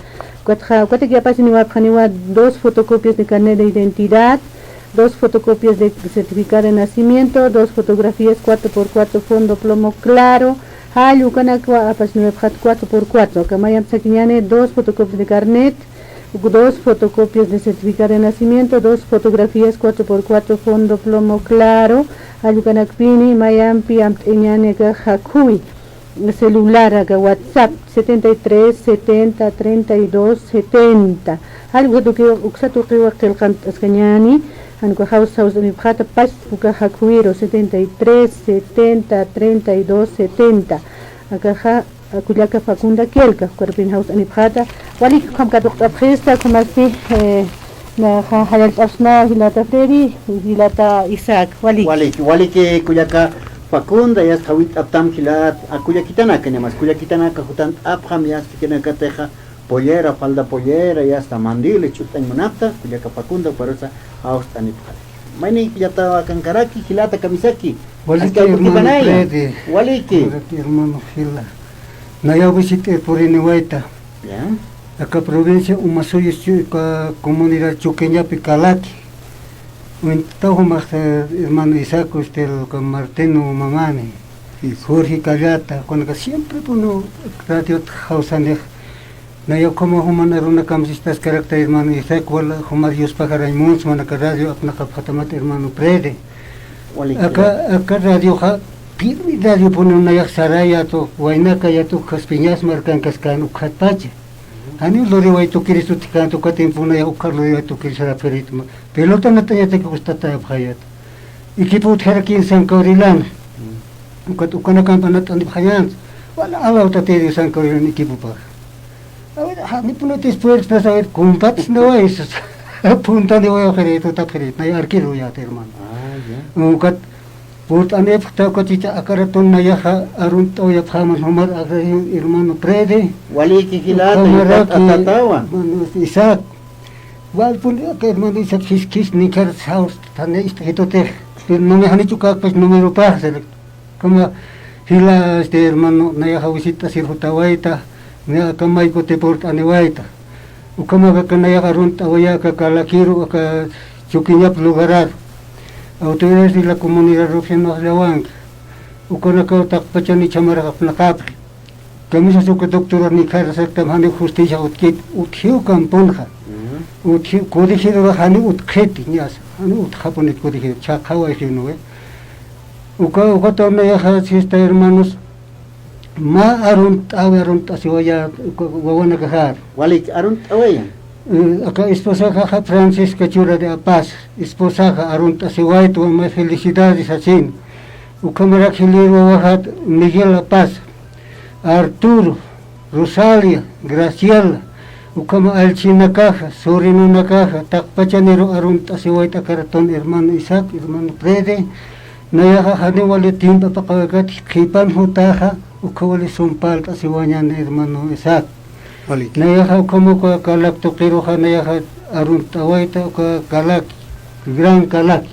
Ukatxa, ukatak yapasiniwapxaniwa dos fotocopias de carnet de identidad, dos fotocopias de certificado de nacimiento, dos fotografías cuatro por cuatro fondo plomo claro, jall ukanakwa apasiniwapxat cuatro por cuatro, aka mayamp sakiñäni, dos fotocopias de carnet, dos fotocopias de certificado de nacimiento, dos fotografías cuatro por cuatro fondo plomo claro, jall ukanakpini mayampi amt'añäni aka jakhuwi. Celular aka WhatsApp setenta y tres setenta treinta y dos setenta. Jall uksa tuqiwa, uksa tuqiwa qillqant'askañäni, jan ukax jawst'anipxata, pachpa uka jakhuwiru setenta y tres setenta treinta y dos setenta. Akaxa, kullaka Facunda Kielka, ukharupin jawst'anipxata, waliki ukham katuqt'apxista, ukhamasti, eh, Naxa jallallt'apxsna jilata Freddy, jilata Isaac, waliki. Waliki, waliki kullaka Facunda, yasta jawillt'aptam jilat, a kullakitanaka, ñamas kullakitanaka jutant'apxam, yasta kinakatixa pollera, falda pollera, yasta mandil, ch'utt'añ munapta, kullaka Facunda, ukarusa jawst'anipxat. Mayni jilata akankaraki, jilata kamisaki. Waliki, hermano Freddy. Waliki. Waliki, hermano Gila. Nayaw visit'ir puriniwayta. Ya. Aka provincia Omasuyos, chu-, aka comunidad Chuquiñapi Calaqui. Uñt'aw jumax, eh, hermano Isaac, usted, aka Martino Mamani. Jorge Callata, kunaka siempre punu radio jawsanix. Naya ukhama juman arunakamp sistaskarakta hermano Isaac, wal jumar yuspaxarañ munsma aka radio apnaqapxatamat hermano Prede. Aka, aka radioxa, firme radio punu nayax Saraya tu, Waynaka yatu, Jaspiñas markankaskan ukhatpacha. Janiw luriway tukirisutkänti, uka tiempo nayax ukhar luriway tukirisarapxiritma. Pelota natañataki gustatayapxayat. Equipo utjaraki San Caurilana. Ukat ukanakampä nat'antipxañäns. Wal alawtatiri San Caurilana equipopax. A ver, janipunati puertas, a ver, kumpatsnaway, puntaniway, tutapxirit, nay arquero yat, hermano. Ah, ya. Ukat purt'anipxta, ukat chicha aka ratun nayaxa arunt'awayapxäman jumar agradecer hermano Prede. Waliki jilata, ukhamaraki, hermano Isaac. Walpun aka hermano Isaac jiskis ninkar saus tane ist'ajitutix. Pero no me han dicho que pues número pasa. Ukhama jila, este, hermano, nayaxa visit'asir jutawayta, naya aka mayku purt'aniwayta. Ukhamax aka nayax arunt'awayä aka Calaquiru, aka Chuquiñap lugarar. Autoridades de la comunidad rupxinaxllawanki. Ukanakaw taqpachan ichhamarax apnaqapxi. Kamisas uka doctorar nikharasaktam janiw justicia utjkit, utjiw kampunxa. Utjiw, corregidor janiw utjxiti, ñasa, janiw utjxapunit corregidor, chhaqhawayxiw nuwi. Uka, uka torneoxa, siesta hermanos, mä arunt'awi, arunt'asiwayä, uka wawanakaxar. Walik, arunt'awaya. Eh, aka esposaxaxa Francisca Chura de Apaz, esposaxa arunt'asiwayta, wamay felicidades sasin. Ukhamarak jilïr wawaxat Miguel Apaz, Arturo, Rosalia, Graciela, ukhama allchhinakaxa, sobrinonakaxa, taqpachaniru arunt'asiwayta aka ratun hermano Isaac, hermano Prede, nayaxa janiw wali tiempo apaqawaykat qhipan jutaxa, ukha wali sum parlt'asiwañäni hermano Isaac. Nayaxa ukhama uka Calaqui tuqiruxa nayaxa arunt'awayta uka Calaqui, Gran Calaqui.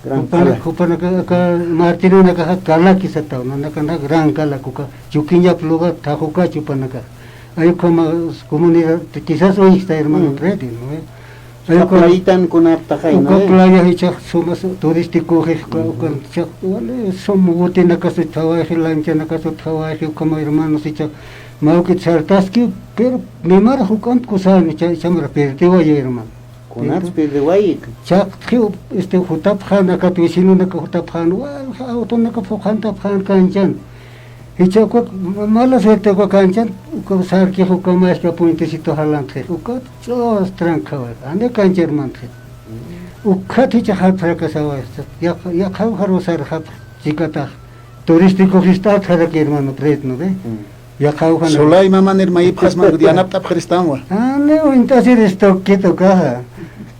Jupanaka, jupanaka, aka Martinonakaxa Calaqui sataw, nanakana Gran Calaqui, uka Chuquiñap lugar, Tajucachi jupanaka. Ay ukhama comunidad, quizás uñjta hermano Freddy, ¿no ve? Ay uka playitan kunaptaxay, ¿no ve? Uka playa jichhax suma turístico, uka, uka jichhax, wali sum botenakasu thawayxi, lanchanakasu thawayxi, ukhama hermanos jichhax, mä juk'it sartaski, pero mimar juk'amp kusaña, jichhamara perdiwaya hermano. Kunats pirdewayik. Chaqtxiw, este, jutapxän, akat vecinonaka jutapxän, walja autonaka phuqhantapxän kanchan. Jichha uka mala suerte uka kanchan, uka sarkix uka maska puentecito jalantxix, ukat ch'us trankaway, jani kanchar mantxix. Ukat jichha jat fracasaway, yaq-, yaqhaw jarwa sarxapx, chikatax. Turístico jist'at jaraki hermano Fred, ¿no ve? Yaqhaw jana. Solay mamanir mayipxasman yanapt'apxiristamwa. Ani, uñt'asir estoquito caja.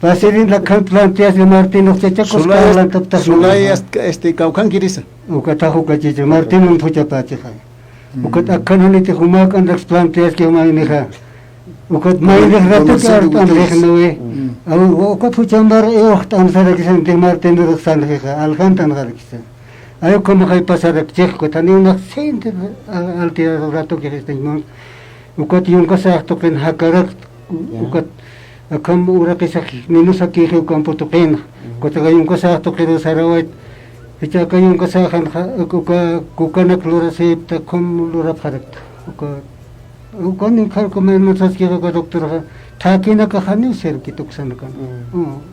Pasirin lakhan planteas de Martín, uka chachakus solay, kalantaptax solay mana. Hasta, este, kawkhankirisa. Uka taxu kachicha, Martín un phuchapachixa. Ukat akhan janiti jumak'an raks planteas que maynixa. Ukat maynix ratu que art'an rejnuwi. Ukat phuchambar iwxt'an sarakisan de Martín rux sanjixa, aljantan jarakisa. Ay ukhamaxay pasarakchix, ukat janiw nax sinte a-, altera ratoki jistañ mun. Ukat yunkasax tuqin jakarakt, ukat akham uraqisax minusakixi ukampu tuqina. Ukat aka yunkasax tuqiru sarawayt, jichha aka yunkasaxan ja-, uka kukanak lurasipta, akham lurapxarakta. Uka, uka ninkharku maynusaskix uka doctorxa, thäkinakax janiw serkit uksanakan.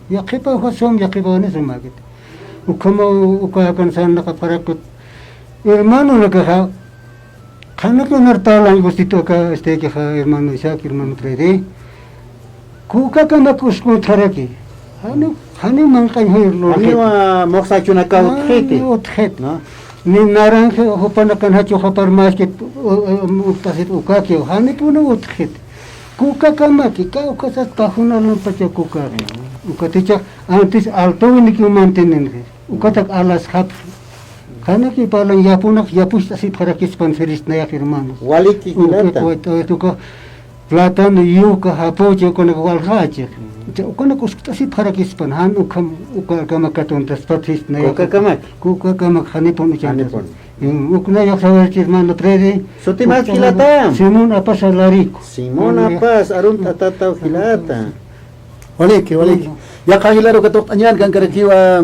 Yaqhipaw jasum, yaqhipaw jani sumakit. Ukhama uka akan sarnaqapxarakut. Hermanonakaxa, qhanakuna parlañ gustito aka, este, kixa, hermano Isaac, hermano Freddy. Kukakamak uskuntxaraki. Jani, jani manq'añ juyr lurxit. Janiwa muxsachunakaw utxiti. Jani utxit. ¿No? Ni naranja jupanakan jachuxa parmaskit, u-, u-, utxit ukakiw. Janipuni utxit. Kukakamaki, kawkhasas pajunalampacha kukaxi. Ukaticha antes altowinikiw mantininxi. Ukatak alasxapxi. Qhanaki parlañ yapunax, yapucht'asipxarakispan firistnayax hermanos. Waliki jinata. Uka, uka, uka, plátano, yuca, japucha, ukanak walxachi. Ukanak uskt'asipxarakispan, jan ukham, uka kamakatun taspat firistnayax. Kukakamaki. Kukakamaki, janipun uchan. Janipun. Uknayuq sawaykis, hermano Freddy. Suti mä jilata. Simón Apas Larico. Simón Apas, arunt'atataw jilata. Waliki, waliki. Yaqha jilaru katuqt'añän, kankarakiwa,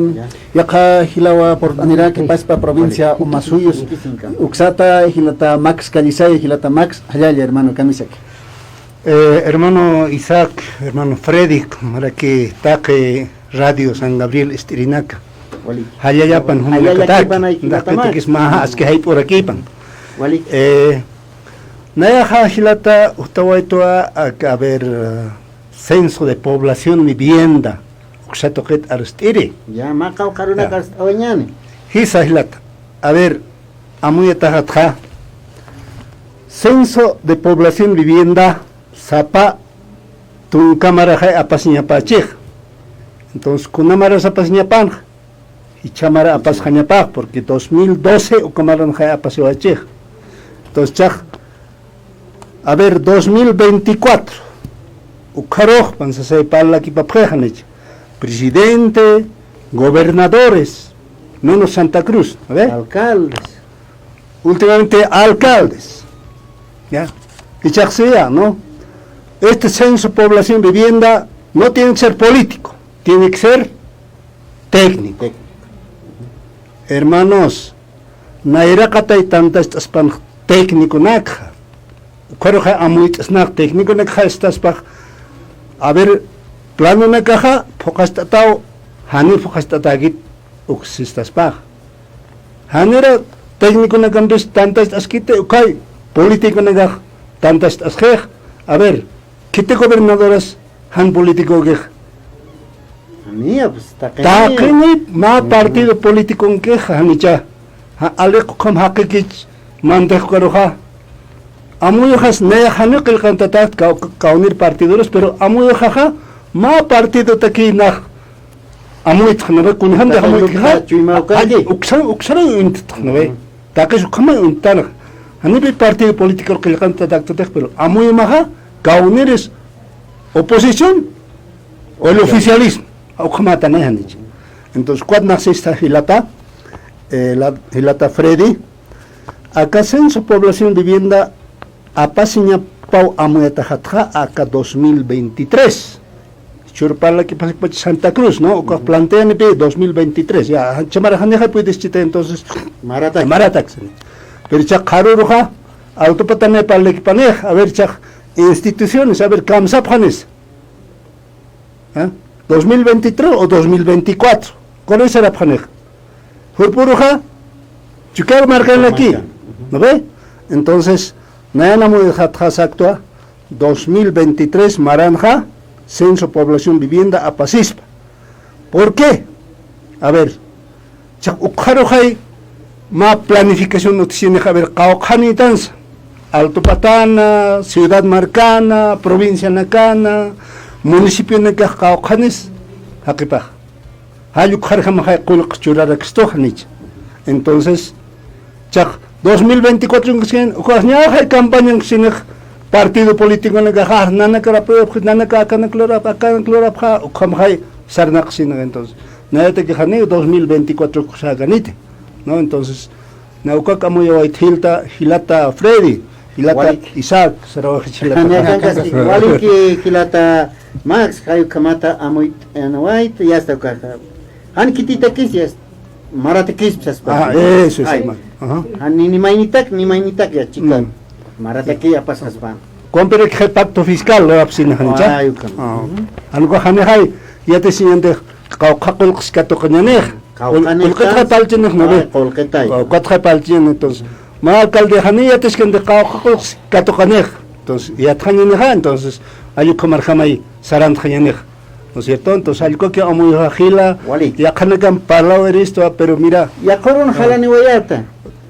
yaqha jilawa purt'aniraki, paspa provincia Omasuyos. Uksata jilata Max Callisaya, jilata Max, jallalla, hermano, kamisaki. Eh, hermano Isaac, hermano Freddy, maraki taqi Radio San Gabriel ist'irinaka. Jallallapan jumnakataki, daqkitakis mä aski jayp'urakipan. Eh, nayaxa jilata, utawaytuwa, a, a ver, eh, censo de población vivienda, uksa tuqit arst'iri. Ya, mä qawqharunaka arst'awañäni. Jisa jilata. A ver, amuyataxatxa. Censo de población vivienda, sapa tunka maraxay apasiñapächix. Entonces, kuna maras apasiñapanxa, jichha mara apasxañapax, porque dos mil doce uka maranxay apasiwachix. Entonces, chax, a ver, dos mil veinticuatro, ukxaruxpan sasay parlakipapxixa, janicha. Presidente, gobernadores, menos Santa Cruz, ¿a ver? Alcaldes. Últimamente alcaldes. ¿Ya? Y chaxsiya, ¿no? Este censo, población, vivienda, no tiene que ser político, tiene que ser técnico. Técnico. Hermanos, nayraqatay tantast'aspan técniconakxa. Ukxaruxa amuyt'asnax técniconakxa istaspax. A ver, planonakaxa phuqast'ataw, jani phuqast'atäkit uksistaspax. Janira técniconakampis tantast'askiti, ukhay políticonakax tantast'asxix. A ver, khiti gobernadoras jan políticokix. Janiya, pues, taqini. Taqini mä partido políticonkix, janicha. Ja, aliq ukham jaqikich mantix ukaruxa. Amuyuxas nayax janiw qillqantatäkt kaw-, kawnir partidoras, pero amuyuxaxa mä partidotakiy nax amuytxnaway, kunjamtix amuytxa. Uksaruy, uksaruy uñtxnaway. Taqis ukhamay uñtanxa. Janipi partido político qillqantatäktatix, pero amuyumaxa kawniris oposición o el oficialismo. Ukhamätanay, janicha. Entonces, ukat nax sista jilata, eh, la, jilata Freddy, aka censo población vivienda apasiñapaw amuyataxatxa aka dos mil veintitrés. Jichhür parlakipxasipach Santa Cruz, ¿no? Ukax planteanipi dos mil veintitrés, ya, jichha mara janixay pudischita, entonces, maratak, maratak, sini. Pero jichha qharüruxa, Alto Patana parlakipanix, a ver, jichhax instituciones, a ver, kamsapxanis. ¿Ah? Dos mil veintitrés o dos mil veinticuatro. Con ese sarapxanix. Jurp'uruxa, Chukiyawu markanaki. ¿No ve? Entonces, nayan amuyxatxa saktwa, dos mil veintitrés maranxa, censo población vivienda apasispa. ¿Por qué? A ver, chax ukxaruxay mä planificación utjsinix, a ver, qawqhanitansa. Alto Patana, ciudad markana, provincianakana, municipionakax qawqhanis, jaqipax. Jall ukxarjamaxay qullq churarakistux, janicha. Entonces, chax dos mil veinticuatro ukax ñaxay campañankisinix partido políticonakaxa, nanaka lurapxi, nanaka akanak lurapxa, akanak lurapxa, ukhamaxay sarnaqsinix, entonces. Nayatakix janiw dos mil veinticuatro ukax säkaniti, ¿no? Entonces, na ukak amuyawayta jilata, jilata Freddy, jilata Isaac, sarawayxich jilata. Waliki, waliki jilata Max, jay ukhamata amuyt'anwayta, ya está, ukaxa. Jan khititakis, ya está. Maratakispa saspa. Ah, eso es, hermano. Ajá. Jan ni, ni maynitak, ni maynitak ya, chika. Marataki apasaspa. Compre que pacto fiscal, lurapxsina, janicha. Ay, ukham. Ah. Jan ukax janixay, yatisiñantix, qawqha qullqis katuqañanix. Qawqhanix. Qullqitxay parlchinix, ¿no ve? Ay, qullqitay. Qawqhatxay parlchinix, entonces. Mä alcalde janiy yatiskantix qawqha qullqis katuqanix. Entonces, yatxañanixa, entonces, jall ukhamarjamay sarantxañanix. ¿No es cierto? Entonces, jall ukakiw amuyuxa jila, yaqhanakan parlaw iristwa, pero mira. Yaqhurun jalaniwayata.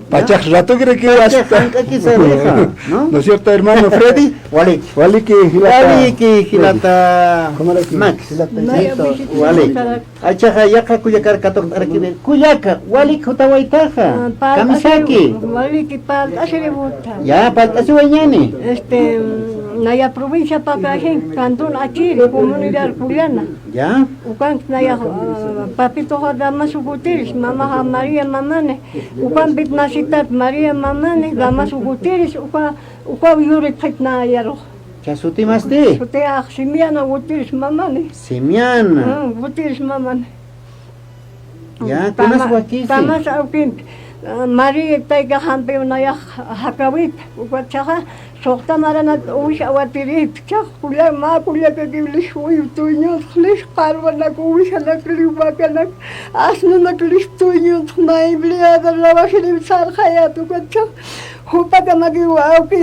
Pachax ratokirakiw hasta. Pachax jank'akisanixa, ¿no? ¿No es cierto, hermano Freddy? Waliki. Waliki, jilata. Waliki, jilata Max. Max. Listo, waliki. Achaxa, yaqha kullakar katuqt'arakiwi. Kullaka, walik jutawaytaxa. Ah, kamisaki. Waliki, parlt'asiriwayta. Ya, parlt'asiwayañäni. Este, mm, Naya provincia Pacaje, cantón Achiri, comunidad Cullana. Ya. Ukank naya, ah, papitoxa Damaso Gutiérrez, mamaxa María Mamani. Ukampit nasitat María Mamani, Damaso Gutiérrez, uka, uka yuripxit nayarux. Cha sutimasti? Sutiax Simiana Gutiérrez Mamani. Simiana. Ah, Gutiérrez Mamani. Ya, kunas wakisi. Tamas awkimpi, ah, María tayka jampiw nayax jakawit, ukatchaxa, suxta maranat uwixa awatirït, chax kulla-, mä kullakakiw lix uyu tuyñuntx, lix qarwanak, uwixanak, lix wakanak, asnunak lix tuyñuntx, na empleada lawajiriw sarxayät, ukatchax, jupakamakiw awki,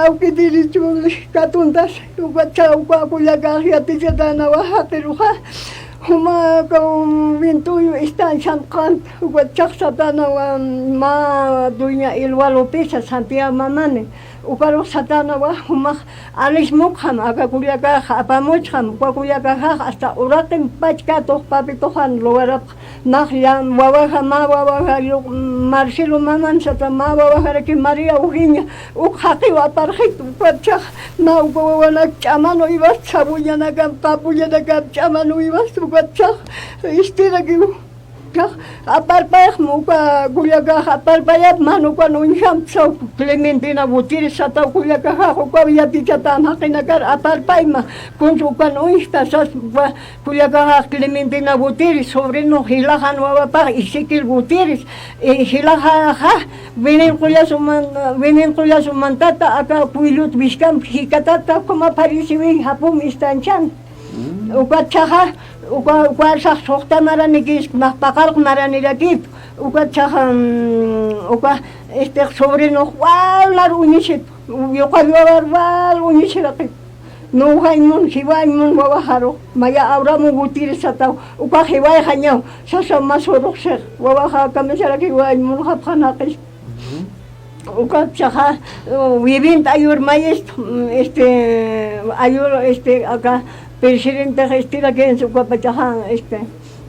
awki derecho lix katuntas, ukatchax, uka kullakax yatichätänawa jaqiruxa. Jumax uka Vintuyu estancian qant, uka chax satänawa mä dueña Elba Lopeza, Santiago Mamani, ukarux satänawa, jumax alis mukxam, aka kullakax apamuchxam, uka kullakaxax hasta uraqim pachkatux papituxan lugarapx, nax llam wawaxa, mä wawaxa, llu-, Marcelo Maman sata, mä wawaxaraki María Eugenia, uk jaqiw aparxit, uka chax, na uka wawanak ch'amanu ibas, sabuñanakam, papuñanakam ch'amanu ibas, uka chax, istirakiw. Chax, aparpayaxm uka kullakax, aparpayat man ukan uñjam, saw Clementina Gutiérrez sataw kullakaxax, uka yatichatam jaqinakar aparpayma, kunsa ukan uñjta sas, uka kullakaxax Clementina Gutiérrez, sobrino jilaxan wawapax Ezequiel Gutiérrez, eh, jilaxaxa, Venen Qullasu man-, Venen Qullasu mantata, aka Cuyllut Wiskamp jikatata, como apareciwi Japón estancian. Mm. Uka chaxa, uka, uka sax suxta maranikis, nax paqallq maranirakip, uka chaxa, mm, uka, este, sobrino wal nar uñisit, yuqall wawar wal uñisiraqip. Nuqañ mun, jiwañ mun wawaxaru, maya Abraham Gutiérrez sataw, uka jiwayxañaw, sasa mas uruxsix, wawaxa kamisaraki jiwañ mun japxanaqis. Ujú. Uka chaxa, uh, viviente ayur maestro, mm, este, ayur, este, aka presidente estirakinsa, uka pachaxa, este,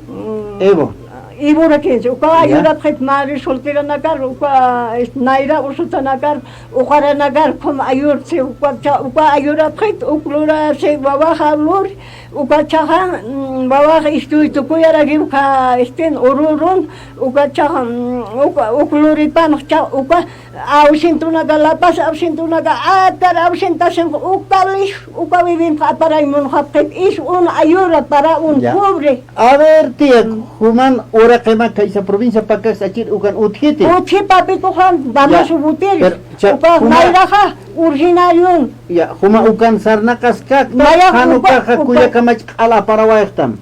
mm, Evo. Ivorakinsa, uka ayurapxit mari solteranakar, uka, este, nayra usutanakar, uqaranakar, como ayurtsi, uka cha-, uka ayurapxit, uk lurasi, wawaxa lur, uka chaxa, mm, wawax istuy tukuyarakiw ka, este, ururun, uka chaxa, mm, uka, uk luripan cha-, uka, Awsintunaka, La Paz awsintunaka, atar awsintasin, uka lix, uka vivinx aparañ munxapxit, is un ayura para un pobre. A ver, tía, juman uraqimak kaysa provincia Pacajes achir ukan utjiti. Utji papituxan, Damaso Gutiérrez. Pero, cha-, uka juma mayraxa, originarion. Ya, juma ukan sarnaqas kakta, maya jan uka, ukaxa uka kullakamach q'al aparawayxtam.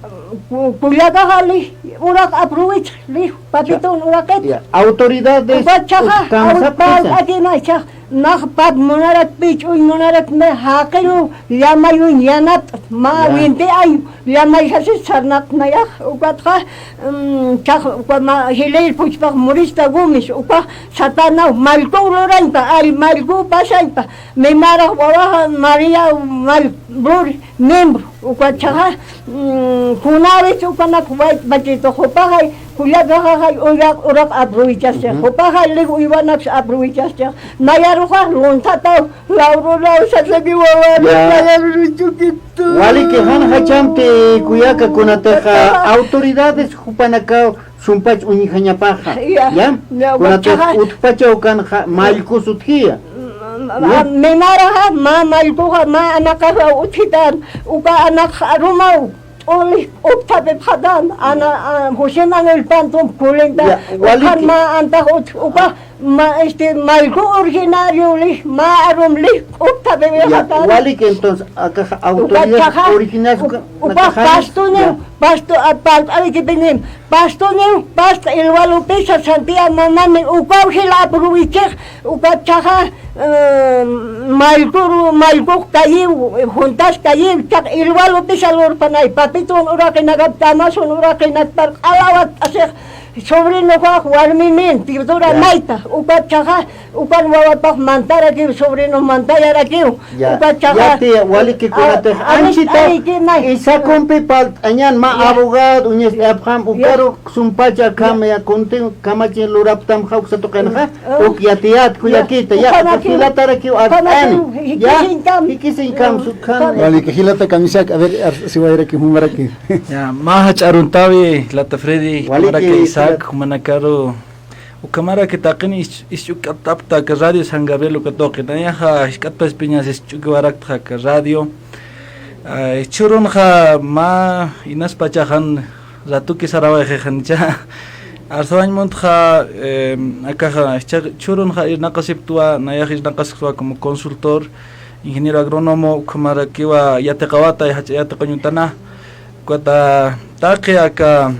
Ku-, kullakaxa lix, uraq aprovechx, lix, papitun uraqit. Ya, autoridades ukachaxa, utjamsa awit pasa. Palt'akima chax, nax pap munarak, pich'uñ munarak, me jaqiru, llamayuñ yanapt'at, ma winti año, llamayxasis sarnaqtnayax, ukatxa, mm, chax, uka ma, jilïr puchpax Murista Gómez, ukax satanaw, mallku lurañpa, ari mallku pasañpa, mimarax wawaxa María Mal-, Blur, miembro, ukachaxa, mm, kunawit ukanak wayt machito, jupaxay, kullakaxaxay, uraq, uraq aprovechasix, jupaxay, lig uywanaksa aprovechasix, nayaruxa, luntataw, lawru, law, sasaki, wawa, nayaru, chukitu. Waliki, jan jachampi, kuyaka, kunatixa, autoridades, jupanakaw, sumpach uñjañapaxa. Ya, ya, kunatix ukachaxa utjpachaw kanxa, mallkus utjiya. Mm, mm, mimaraxa, mä mallkuxa, mä anaqaxa utjitan, uka anaqxa arumaw, t'uli, upthapipxatan, ana, a, José Manuel Pantum, kulenta, ya, ukan waliki. Mä antax utj, uka, mä, este, mallku originario lix, mä arum lix, upthapipxatan. Ya, waliki, entonces, akaxa autoridades ukachaxa, originales, uk-, uka, uka nakaxanis, pastuniw, ya. Pasto, a, palt'awikipinim, Pastuniw, past ilwalupi sasantiya mamani, ukaw jila aprovechix, ukachaxa, eh, mallkuru, mallkux kayiw, juntas kayiw, chax ilwalupi salurpanay, papitun uraqinakap, tamasun uraqinakpar, q'alawat asix, Sobrinoxa warmimin, tirdura mayta, ukat chaxa, ukan wawapax mantarakiw, sobrinos mantayarakiw, ukat chaxa, ya, tía, waliki kunatix, anchita, isakumpi palt'añan, ma abogado, uñast'apxam, ukaru sumpacha akham, ya, kuntin kamachi luraptam, jawksa tuqinxa, uk yatiyat, kullakita, ya, uka jilatarakiw art'ani, ya, jikisiñkam, sutjan. Waliki jilata kamisaki, a ver, siwayaraki, jumaraki. Ya, mä jach'a aruntawi, jilata Freddy, jumaraki Isaac, jumanakaru. Ukhamaraki taqini isch'uk'atapta aka Radio San Gabriel uka tuqi. Nayaxa jisk'atpaspiñas isch'ukiwaraktxa aka radio. Jichhürunxa mä inaspachaxan ratuki sarawayxixanicha. Arsawañ muntxa, akaxa jichhürunxa irnaqasipktwa, nayax irnaqasipktwa como consultor, ingeniero agrónomo, ukhamarakiwa yatiqawata, jach'a yatiqañ utana. Ukata taqi aka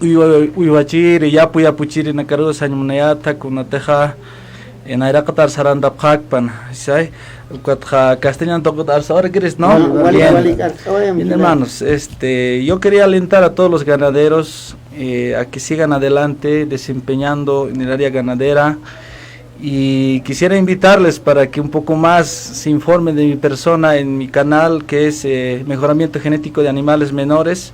uywa, uywachiri, yapu yapuchiri nakarusa sañ munayata, kunatixa, nayraqatar sarantapxäkpan, say, ukatxa castellano tuqit arsawarakirist, ¿no? Wali, wali, wali, arsawarakirist. Bien, hermanos, este, yo quería alentar a todos los ganaderos, eh, a que sigan adelante desempeñando en el área ganadera. Y quisiera invitarles para que un poco más se informen de mi persona en mi canal, que es, eh, Mejoramiento Genético de Animales Menores,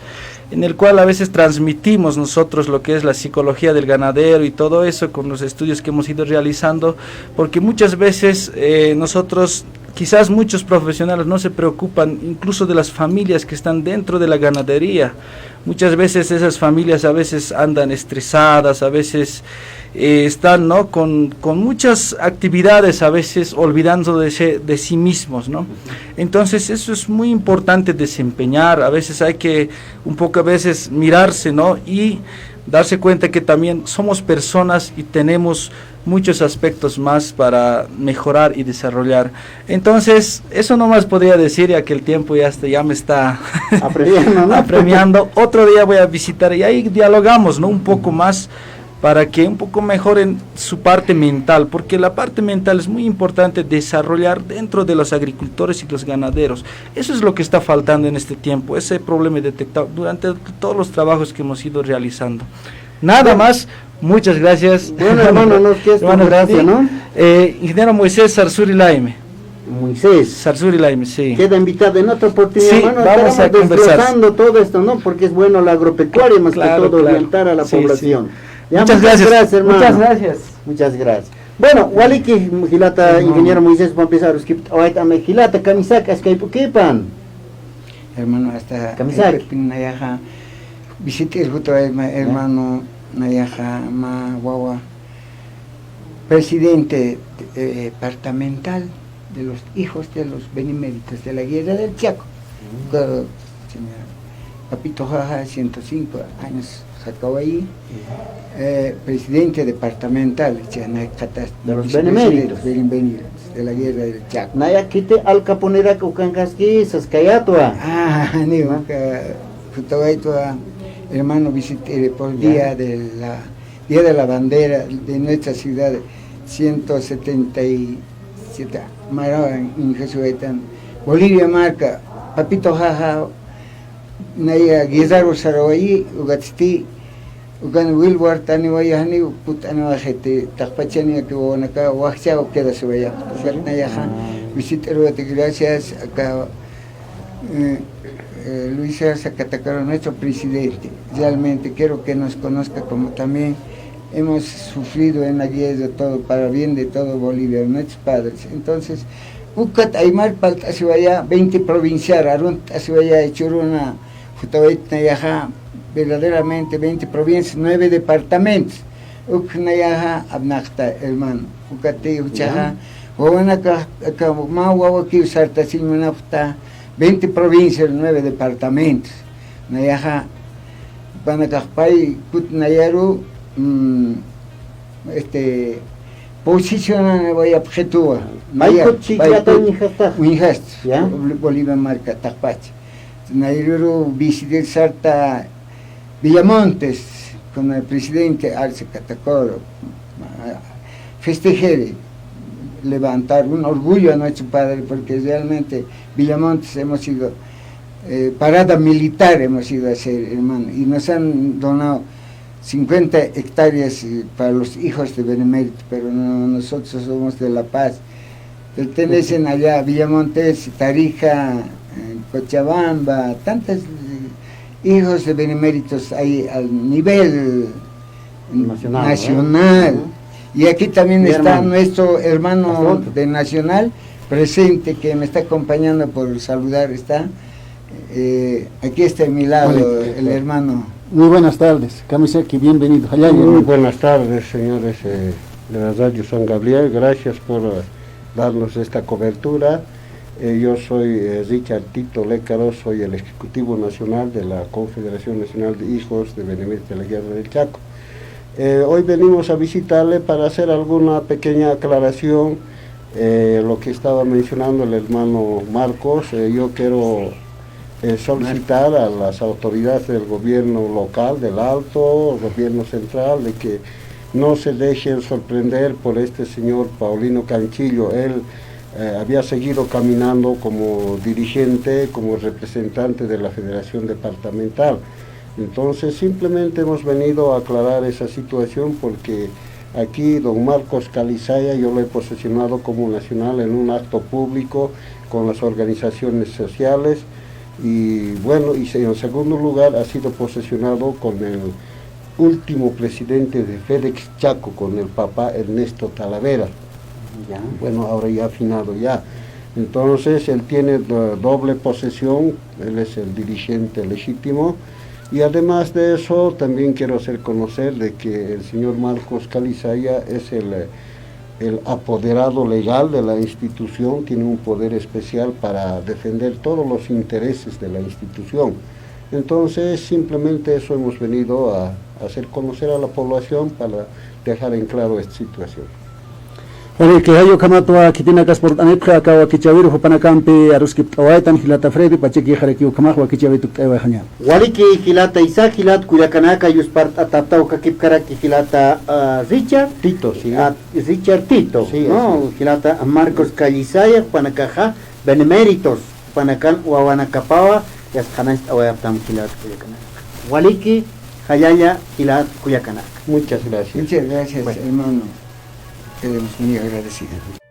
en el cual a veces transmitimos nosotros lo que es la psicología del ganadero y todo eso con los estudios que hemos ido realizando, porque muchas veces, eh, nosotros, quizás muchos profesionales no se preocupan incluso de las familias que están dentro de la ganadería. Muchas veces esas familias a veces andan estresadas, a veces, eh, están, ¿no? Con, con muchas actividades, a veces olvidando de se-, de sí mismos, ¿no? Entonces, eso es muy importante desempeñar. A veces hay que un poco, a veces, mirarse, ¿no? Y darse cuenta que también somos personas y tenemos muchos aspectos más para mejorar y desarrollar. Entonces, eso nomás podría decir, ya que el tiempo ya está, ya me está apremiando, ¿no? Apremiando. Otro día voy a visitar y ahí dialogamos, ¿no? Un poco más para que un poco mejoren su parte mental, porque la parte mental es muy importante desarrollar dentro de los agricultores y los ganaderos. Eso es lo que está faltando en este tiempo. Ese problema he detectado durante todos los trabajos que hemos ido realizando. Nada más, muchas gracias. Bueno, hermano, nos queda, hermano, gracias, ¿no? Eh, ingeniero Moisés Sarsuri Laime. Moisés. Sarsuri Laime, sí. Queda invitado en otra oportunidad, sí, hermano. Vamos a conversar. Estaremos desglosando todo esto, ¿no? Porque es bueno la agropecuaria, más que todo, claro, orientar a la población. Ya, muchas gracias, hermano. Muchas gracias. Muchas gracias. Bueno, waliki, jilata, ingeniero Moisés, vamos a empezar, jilata kamisaki, askayp'ukipan. Hermano, hasta kamisaki. Nayaxa, visit'ir jutawayma, hermano, nayaxa, mä wawa, presidente, eh, departamental de los hijos de los beneméritos de la guerra del Chaco. Claro, señor. Papito Jaja, ciento cinco años, Jacahuayí, eh, presidente departamental, de los beneméritos, beneméritos de la guerra del Chaco. Naya kiti alkapuniraki ukankaski saskayatwa. Ah, ni uka, jutawaytwa, hermano, visit'iri por día de la, Día de la Bandera de nuestra ciudad, ciento setenta y siete, marawan, injasuetan, Bolivia marca, Papito Jaja, naya guerrero sarawayi, ugatsti, ukan wil wartaniwayani, putaniwayxiti, taqpachani, que wawanaka, waxchaw quedasiwaya, ukat nayaxa, visit'irwati, gracias, aka, eh, eh, Luis Arza Catacora, nuestro presidente. Realmente quiero que nos conozca como también hemos sufrido en la guerra, todo para bien de todo Bolivia, nuestros padres. Entonces, ukat aymar palt'asiwaya, veinte provinciar, arunt'asiwaya, churuna, jutawaytnayaxa, verdaderamente veinte provincias, nueve departamentos. Uknayaxa, apnaqta, hermano. Ukati, uchaxa, wawanaka, aka, ma wawaki sartasiñ munapxta, veinte provincias, nueve departamentos. Nayaxa, panakaxpay kutnayaru, mm, este, posicionan wayapxituwa. Pay naya, kut pay chikllata kut uñjasta. Uñjasta. Ya. Bol-, Bolivia marka taqpacha. Nayruru visitar sarta Villamontes, con el presidente Arce Catacoro, festejere, levantar un orgullo a nuestro padre, porque realmente Villamontes hemos ido, eh, parada militar hemos ido a hacer, hermano, y nos han donado cincuenta hectáreas, eh, para los hijos de Benemérito, pero no, nosotros somos de La Paz. Pertenecen allá a Villamontes, Tarija, eh, Cochabamba, tantos, eh, hijos de Beneméritos hay al nivel nacional, ¿no? Nacional. Ujú. Y aquí también está nuestro hermano de Nacional presente, que me está acompañando por saludar, está, eh, aquí está a mi lado el hermano. Muy buenas tardes. Kamisaki, bienvenido. Muy buenas tardes, señores, eh, de la Radio San Gabriel. Gracias por, eh, darnos esta cobertura. Eh, yo soy, eh, Richard Tito Lécaro, soy el ejecutivo nacional de la Confederación Nacional de Hijos de Beneméritos de la Guerra del Chaco. Eh, hoy venimos a visitarle para hacer alguna pequeña aclaración. Eh, lo que estaba mencionando el hermano Marcos, eh, yo quiero, eh, solicitar a las autoridades del gobierno local, del Alto, gobierno central, de que no se dejen sorprender por este señor Paulino Canchillo. Él, eh, había seguido caminando como dirigente, como representante de la Federación Departamental. Entonces, simplemente hemos venido a aclarar esa situación porque aquí don Marcos Calizaya, yo lo he posesionado como nacional en un acto público con las organizaciones sociales y, bueno, y se-, en segundo lugar ha sido posesionado con el último presidente de FedEx Chaco, con el papá Ernesto Talavera. Ya. Bueno, ahora ya afinado ya. Entonces, él tiene do-, doble posesión, él es el dirigente legítimo. Y además de eso, también quiero hacer conocer de que el señor Marcos Calizaya es el, eh, el apoderado legal de la institución, tiene un poder especial para defender todos los intereses de la institución. Entonces, simplemente eso hemos venido a hacer conocer a la población para dejar en claro esta situación. Walikiy, jay ukhamatwa khitinakas purt'anipxi aka wakichäwir jupanakampi aruskipt'awaytan jilata Freddy, pachak yixarakiw ukhamax wakichäwi tukt'aywayxañäni. Walikiy jilata Isaac, jilat kullakanaka, yuspart'atäpxta ukhakipkaraki jilata, ah, Richard. Tito, sí. Ah, Richard Tito, sí, ¿no? Así es. Jilata Marcos Calizaya, jupanakaxa Beneméritos, jupanakan wawanakapawa yasqhanacht'awayapxtam jilat kullakanaka. Waliki, jallalla, jilat kullakanaka. Muchas gracias. Muchas gracias, hermano. Quedamos muy agradecidos.